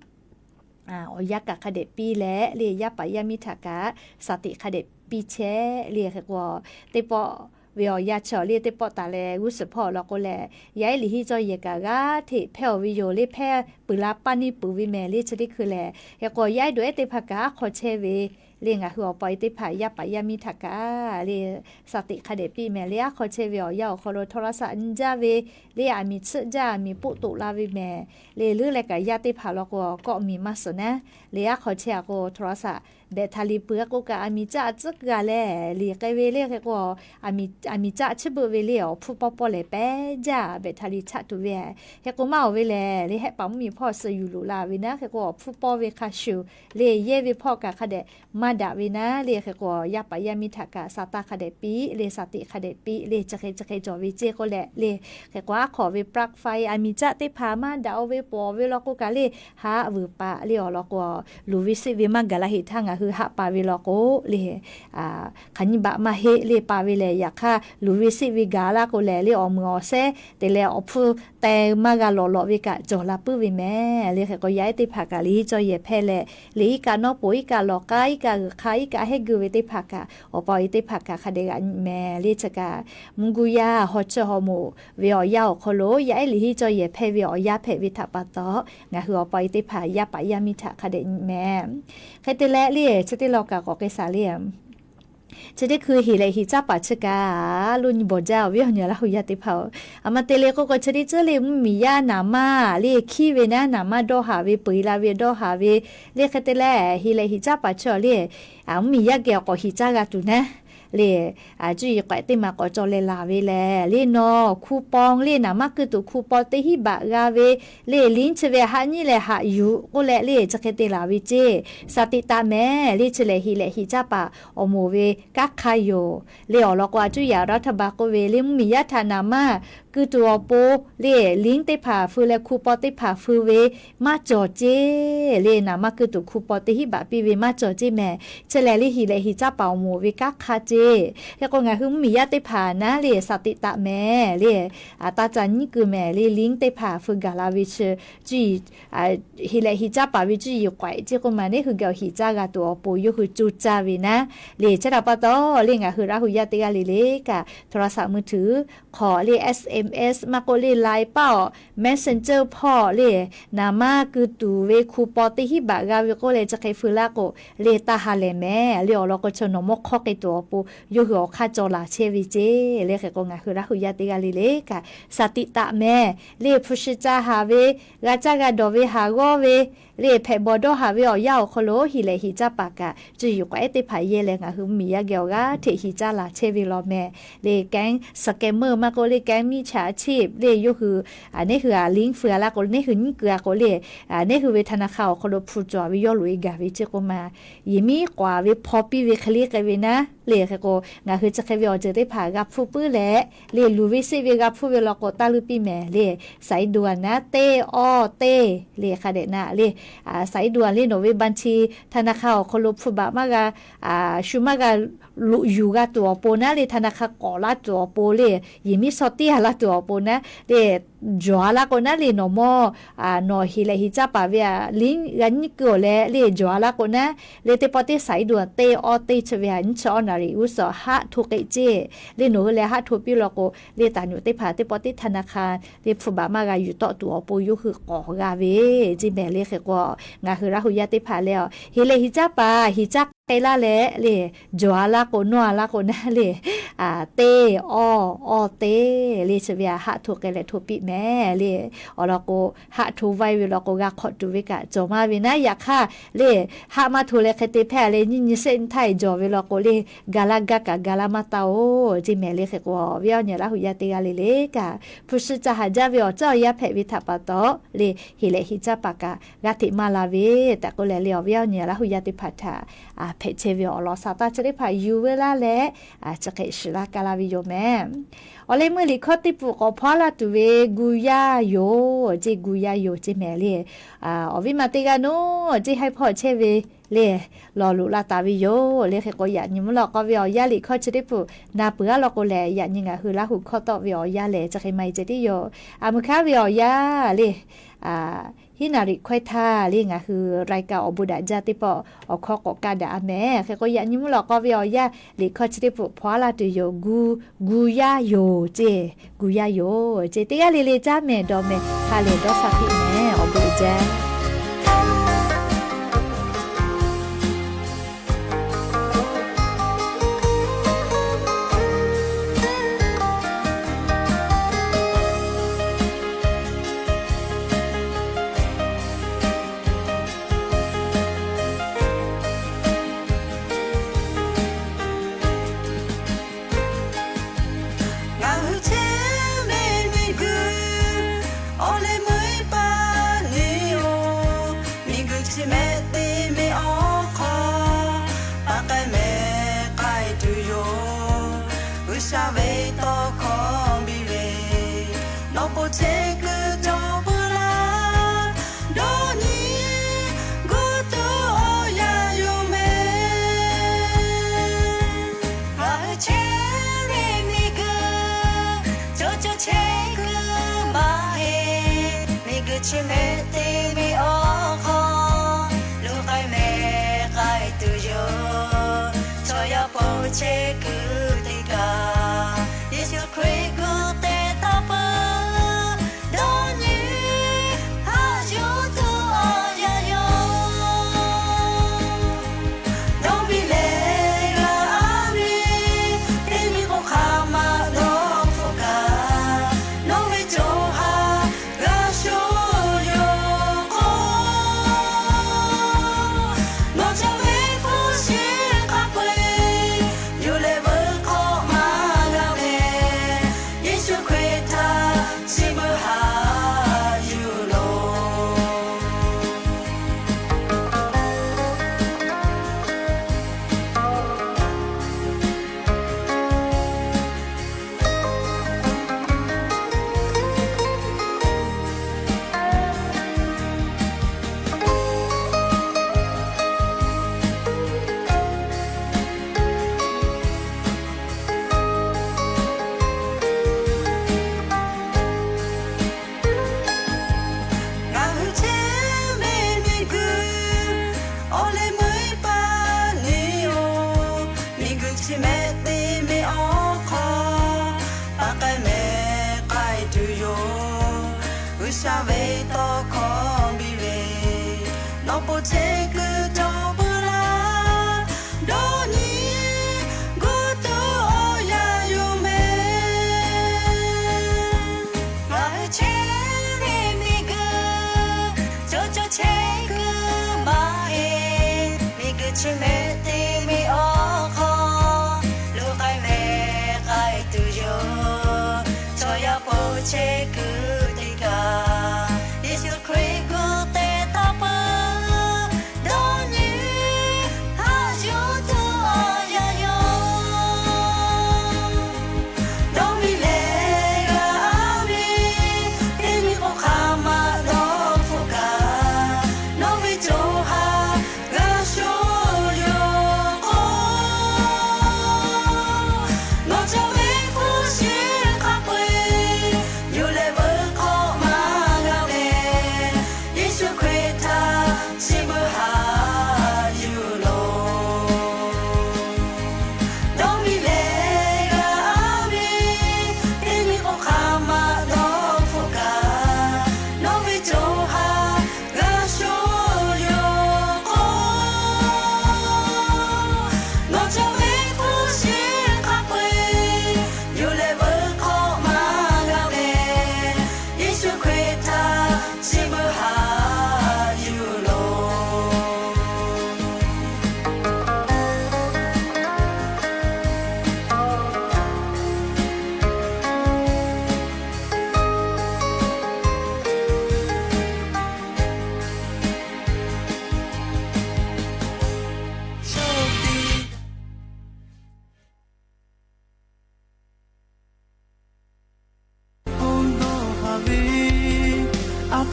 awˬ yanˇ kaꞈ hk'a dehꞈ piˇ leh le, yaˇ paˍ yaˇ miˇ htaꞈ kaꞈ shaˍ tiꞈ hk'a dehꞈ piˇ chehˇ le. Hk'e k'o, teˇ pawˆ ve awˬ yanˇ chi awˬ le teˇ pawˆ taˍ leh g'uˇ suhˍ hpawˇ awˬ lawn k'o lehˬ, yaˇ ehˉ liꞈ henˇ cawˇ yehˬ kaꞈ g'aˇ hteꞈ hpehˇ awˬ ve yoˬ le. Hpehˇ peuˬ la paˇ neˇ peuˬ ve mehˍ le chi teˇ hkui lehˬ. Hk'e k'o, yaˇ ehˉ dawˬ ehˉ teˇ hpaˍ kaꞈ aˉ hk'aw chehˇ ve le, ngaˬ hui awˬ pa awˬ e teˇ hpaˍ yaˇ paˍ yaˇ miˇ htaꞈ kaꞈ le shaˍ tiꞈ hk'a dehꞈ piˇ mehˍ le. Aˉ hk'aw chehˇ ve awˬ yanˇ awˬ hk'aw lo โทรศัพท์ nyi jaˇ ve le, aˬ miˍ tsuhˆ jaˇ, aˬ miˍ poˆ toꞈ la ve mehˍ le. Leuˉ leh kaꞈ yaˇ teˇ hpaˍ law k'o, kawˆ miˬ maˇ suhˍ naˉ le, aˉ hk'aw chehˇ a k'o โทรศัพท์ แบตเตอรี่ peuˬ k'o kaꞈ, aˬ miˍ caˆ tcuhˉ g'a leh liꞈ k'ai ve le. Hk'e k'o, aˬ miˍ caˆ chiˇ beuˆ ve le, awˬ hpfuhˇ pawˇ pawˇ lehˬ pehˬ jaˇ, แบตเตอรี่ chaˆ tuˬ ve. Hk'e k'o, maˇ awˬ ve lehˬ le, hehˆ paˍ mvuhˇmiˬ hpawˇ suh yuˬ loꞈ la ve naˉ. Hk'e k'o, awˬ hpfuhˇ pawˇ ve hk'a shuˍ le, yehˇ ve hpawˇ kaꞈ hk'a dehꞈ maˇ daꞈ ve naˉ le. Hk'e k'o, yaˇ paˍ yaˇ miˇ htaꞈ kaꞈ shaˍ taˇ hk'a dehꞈ piˇ le, shaˍ tiꞈ hk'a dehꞈ piˇ le, chi hk'e chi hk'e cawˬ ve ceˇ k'oˆ leh le. Hk'e k'o, aˉ hk'aw ve ปลั๊กไฟ aˬ miˍ caˆ teˇ hpaˍ maˇ daꞈ oˬ ve pawˍ ve law k'o kaꞈ le, haꞈ vuiˬ paˍ le awˬ lawn k'o, luˬ ve seˆ ve maˇ gaˬ la heˍ htaˇ ngaˬ hui haꞈ pa ve law k'o le, hk'aˬ nyiˇ baꞈ maˇ heˆ le pa ve lehˬ, yaꞈ hk'aˇ luˬ ve seˆ ve gaˬ laˇ k'o lehˬ le, awˬ meuˍ awˬ shehˉ te leh awˬ hpfuhˇ teh maˇ g'a lawꞈ lawꞈ ve kaꞈ cawˬ la puiˉ ve mehˍ le. Hk'e k'o, yaˇ ehˉ teˇ hpaˍ kaꞈ liꞈ henˇ cawˇ yehˬ hpehˇ leh le, iˉ kaˆ nawˉ poˍ, iˉ kaˆ lawˬ k'aˉ, iˉ kaˆ g'uiˬ hk'aˇ, iˉ kaˆ hehˆ geuˆ ve teˇ hpaˍ kaꞈ, awˬ pa awˬ e teˇ hpaˍ kaꞈ hk'a dehꞈ g'aꞈ nyi mehˍ le. Chi kaꞈ mvuhˇ guˇ yaˇ haw chehˇ haw moˍ ve awˬ yanˇ awˬ hk'aw lo yaˇ ehˉ liꞈ henˇ cawˇ yehˬ hpehˇ ve awˬ yanˇ hpehꞈ ve htaꞈ pa taw, ngaˬ hui awˬ pa awˬ e teˇ hpaˍ yaˇ paˍ yaˇ miˇ htaꞈ hk'a dehꞈ nyi mehˍ. Hk'e te leh le, chi teˇ lawn kaꞈ k'awꞈ k'ai shaˍ le. Chi teˇ hkui heˍ lehꞈ heˍ caˇ paˍ chi kaꞈ lo nyi bawˬ jaˇ, awˬ viˉ awˬ nyi Laˇ huˍ yaˇ teˇ hpaˍ-oˬ. A ma te le k'oˆ k'o, chi teˇ ceuˬ le mvuhˇmiˬ yaˇ naˍ manˇ le hkiˉ ve naˉ, naˍ manˇ dawˇ haˍ ve, peu eˬ la ve dawˇ haˍ ve le. Hk'e te leh heˍ lehꞈ heˍ caˇ paˍ chi awˬ le, mvuhˇmiˬ yaˇ geh awˬ k'awꞈ heˍ caˇ g'a tuˬ naˉ le, cuˇ yiˍ k'awehꞈ teˇ maˬ k'awꞈ caw leh laˬ ve lehˬ, le nawˬ คูปอง le naˍ manˇ kuiˇ tuˬ คูปอง teˇ hinˉ baꞈ g'a ve le, liˇ chi ve haꞈ nyiˉ leh haꞈ yuˬ k'oˆ leh le, chi hk'e te laˬ ve ceˇ. Shaˍ tiꞈ taˍ mehˍ le. Chi lehˬ heˍ lehꞈ heˍ caˇ paˍ awˬ moˍ ve kanˉ hk'aˇ yoˬ le. Awˬ lawn k'o, a cuˇ yiˍ รัฐบาล k'oˆ ve le, mvuhˇmiˬ yaˇ htaꞈ naˍ manˇ kuiˇ tuˬ awˬ pon le, liˇ teˇ hpaˍ feu leh คูปอง teˇ hpaˍ feu ve maˇ cawˬ ceˇ le. Naˍ manˇ kuiˇ tuˬ คูปอง teˇ hinˉ baꞈ piˇ ve maˇ cawˬ ceˇ mehˍ. Chi lehˬ le heˍ lehꞈ heˍ caˇ paˍ awˬ moˍ ve kanˉ hk'aˇ ceˇ. Hk'e k'o, ngaˬ hui mvuhˇmiˬ yaˇ teˇ hpaˍ naˉ le shaˍ tiꞈ taˍ mehˍ le, taˇ ca nyiˉ keu mehˍ le. Liˇ teˇ hpaˍ feu gaˬ la ve chi, cuˇ yiˍ heˍ lehꞈ heˍ caˇ paˍ ve cuˇ yiˍ k'awehꞈ ceˇ k'oˆ ma, neˇ hui geh awˬ heˍ caˇ g'a tuˬ awˬ pon yawˇ hui co caˇ ve naˉ le. Chi htaꞈ pa taw le, ngaˬ hui Laˇ huˍ yaˇ teˇ g'aˇ le le kaꞈ โทรศัพท์มือถือ hk'aw le, SMS maˇ k'oˆ le, Line paˇ awˬ, Messenger hpawˇ le, naˍ manˇ kuiˇ tuˬ ve คูปอง teˇ hinˉ baꞈ g'a ve k'oˆ leh chi hk'e feu laˇ k'o le, taˇ ha lehˬ mehˍ le. Awˬ lawn k'o, chaw nawˬ mawˇ hk'awˇ k'ai tuˬ awˬ pon yawˇ hui awˬ hk'aˇ caw laˬ chehˇ ve ceˇ le. Hk'e k'o, ngaˬ hui Laˇ huˍ yaˇ teˇ g'aˇ le le kaꞈ shaˍ tiꞈ taˍ mehˍ le. Hpu shi ca haˍ ve, g'a caˇ g'a dawˬ ve, haˍ g'awˇ ve le, hpehꞈ bawˬ dawˇ haˍ ve awˬ yanˇ awˬ hk'aw lo heˍ lehꞈ heˍ caˇ paˍ kaꞈ cuˇ yiˍ k'awehꞈ teˇ hpaˍ yehˇ leh ngaˬ hui mvuhˇmiˬ yaˇ geh awˬ g'aˇ hteꞈ heˍ caˇ laˬ chehˇ ve law mehˍ le. แก๊งสแกมเมอร์ maˇ k'oˆ le, แก๊งมิจฉาชีพ le, yawˇ hui neˇ hui a liˇ feu a laˇ k'o, neˇ hui nyiˉ keu a k'o le, neˇ hui ve ธนาคาร awˬ hk'aw lo hpu cawˬ ve yawˇ loꞈ e gaˬ ve ceˇ k'oˆ ma, yehˬ miˉ k'awꞈ ve hpaw piˇ ve hk'e le k'ai ve naˉ le. Hk'e k'o, ngaˬ hui chi hk'e ve awˬ ceuˬ teˇ hpaˍ g'a hpfuhˇ puiˉ leh le, luˬ ve seˆ ve g'a hpfuhˇ ve law k'o, taˇ leuˇ piˇ mehˍ le. Saiˍ iˉ duˍ a naˉ teˇ awˇ teˇ le, hk'a dehꞈ naˉ le, saiˍ iˉ duˍ a le, nawˬ ve บัญชีธนาคาร awˬ hk'aw lo hpu baꞈ maˇ g'a, shu maˇ g'a loꞈ yuˬ g'a tuˬ awˬ pon naˉ le, ธนาคาร k'awꞈ laˇ tuˬ awˬ pon le, yehˬ miˉ shaw tiˉ a laˇ tuˬ awˬ pon naˉ le, jawˬ a laˇ k'o naˉ le, nawˬ mawˇ nawˬ heˍ lehꞈ heˍ caˇ paˍ ve a liˇ g'a nyiˉ keu awˬ leh le, jawˬ a laˇ k'o naˉ le, teˇ pawˆ teˇ saiˍ iˉ duˍ a teˇ awˇ teˇ chi ve a nyiˇ chi awˇ naˍ riˍ g'uˇ suhˍ haˆ hto k'ai ceˇ le. Nawˬ hui leh haˆ hto piˇ law k'o le, taˍ nyuꞈ teˇ hpaˍ teˇ pawˆ teˇ ธนาคาร le hpu baꞈ maˇ g'a yuˬ tawˆ tuˬ awˬ pon yawˇ hui k'awꞈ g'a ve ceˇ mehˍ le. Hk'e k'o, ngaˬ hui Laˇ huˍ yaˇ teˇ hpaˍ lehˬ, heˍ lehꞈ heˍ caˇ paˍ heˍ caˇ k'ai laˇ leh le, jawˬ a laˇ k'o, nawˇ a laˇ k'o naˇ le, teˇ, awˇ, awˇ teˇ le, chi ve a haˆ hto k'ai leh hto piˇ mehˍ le. Awˬ lawn k'o, haˆ hto vaiˇ ve law k'o, g'a hk'awꞈ tuˬ ve kaꞈ cawˬ maˇ ve naˉ. Yaꞈ hk'aˇ le, haˆ maˇ hto leh hk'e te hpehˇ le, nyiˇ nyi shehˆ nyi htaˇ jawˬ ve law k'o le, ga laˇ gaˇ kaꞈ ga laˇ maˇ taˇ oˬ, ceˇ mehˍ le. Hk'e k'o, awˬ viˉ awˬ nyi Laˇ huˍ yaˇ teˇ g'aˇ le le kaꞈ, hpu shi ca haˍ jaˇ ve awˬ ceuˬ awˬ yanˇ hpehꞈ ve htaꞈ pa taw le, heˍ leh heˍ caˇ paˍ kaꞈ g'a hteꞈ maˇ la ve tehꞈ k'oˆ leh le, awˬ viˉ awˬ nyi Laˇ huˍ yaˇ teˇ hpaˍ htaꞈ hpehꞈ chehˇ ve awˬ lawn sha taˇ chi teˇ hpaˍ yuˬ veu laˇ leh, chi hk'e shiˍ laˇ ka laˇ ve yoˬ mehˍ. Awˬ leh meuˇ liꞈ hkawˇ teˇ peuˬ k'awꞈ hpaw laˇ tuˬ ve gu yaˇ yoˬ ceˇ, gu yaˇ yoˬ ceˇ mehˍ le. Awˬ viˉ ma teˇ g'aˇ naˉ ceˇ haiˉ hpawˇ chehˇ ve le, lawˬ loꞈ la taˍ ve yoˬ le. Hk'e k'o, yaꞈ nyi mvuhˇ lawꞈ k'aw ve awˬ yanˇ liꞈ hkawˇ chi teˇ peuˬ na peuˬ a law k'o lehˬ, yaꞈ nyi ngaˬ hui Laˇ huˍ hkawˇ tawˆ ve awˬ yanˇ lehˬ, chi hk'e maˇ heˆ ceh tiˉ yoˬ. A meuˇ hk'aˉ ve awˬ yanˇ le, hiˉ naˍ riˍ hkawehˇ htaˇ le, ngaˬ hui raiˍ kaꞈ awˬ bon daꞈ jaˇ teˇ pawˆ awˬ hkawˇ k'awꞈ kaˇ daꞈ a mehˍ. Hk'e k'o, yaꞈ nyi mvuhˇ lawꞈ k'aw ve awˬ yanˇ liꞈ hkawˇ chi teˇ peuˬ hpaw laˇ tuˬ yoˬ, gu, gu yaˇ yoˬ ceˇ, gu yaˇ yoˬ ceˇ. Teˇ g'aˇ le le caˉ mehˍ dawˬ mehˍ ha lehˬ dawˇ sha piˇ mehˍ. Awˬ bon uiˍ jaˇ. Ngaˬ hui chehˇ ve miˬguiˬ, awˬ leh meuˇ paˇ neˇ oˬ, miˬguiˬ chi mehˆ te ve awˬ hk'aw, paˍ k'ai mehˍ k'ai tuˬ yoˬ. G'uiˬsha ve tawˇ hkawˇ biˇ ve, nawˬ po chehˇ kuiˬ cawˬ peuˬ laˇ, dawˇ nyi gu tuˬ awˬ yanˇ yoˬ mehˍ. Ngaˬ hui chehˇ ve miˬguiˬ, co co chehˇ kuiˬ maˇ heˆ. Miˬguiˬ chi mehˆ te ve awˬ hk'aw, luˬ k'ai mehˍ k'ai tuˬ yoˬ. Chaw yaˇ po chehˇ kuiˬ teˇ kaꞈ, Yeˍsuˆ Hkriꞈ gu te taˍ peuˬ, dawˇ nyi haˆ yuˬ tuˬ awˬ yanˇ yoˬ. Dawˇ piˇ leh g'a a ve, teˇ nyi k'o hk'aˬ ma dawˇ hpfuhˆ kaꞈ, nawˬ ve co ha g'a sho yoˬ k'o, nawˬ chaw ve hpu shi hk'a peu-eˬ yuˬ leh veuˬ hk'awꞈ maˇ g'a mehˍ. Yeˍsuˆ Hkriꞈ htaꞈ chi beuꞈ haꞈ yuˬ loˬ. Ngaˬ hui chehˇ ve miˬguiˬ, awˬ leh meuˇ paˇ neˇ oˬ, miˬguiˬ chi mehˆ te ve awˬ hk'aw, paˍ k'ai mehˍ k'ai tuˬ yoˬ. G'uiˬsha ve tawˇ hkawˇ biˇ ve, nawˬ po chehˇ kuiˬ cawˬ peuˬ laˇ, dawˇ nyi gu tuˬ awˬ yanˇ yoˬ mehˍ. Ngaˬ hui chehˇ ve miˬguiˬ, co co chehˇ kuiˬ maˇ heˆ. Miˬguiˬ chi mehˆ te ve awˬ hk'aw, luˬ k'ai mehˍ k'ai tuˬ yoˬ. Chaw yaˇ po chehˇ kuiˬ teˇ kaꞈ, Yeˍsuˆ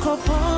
hk'aw hpawˇ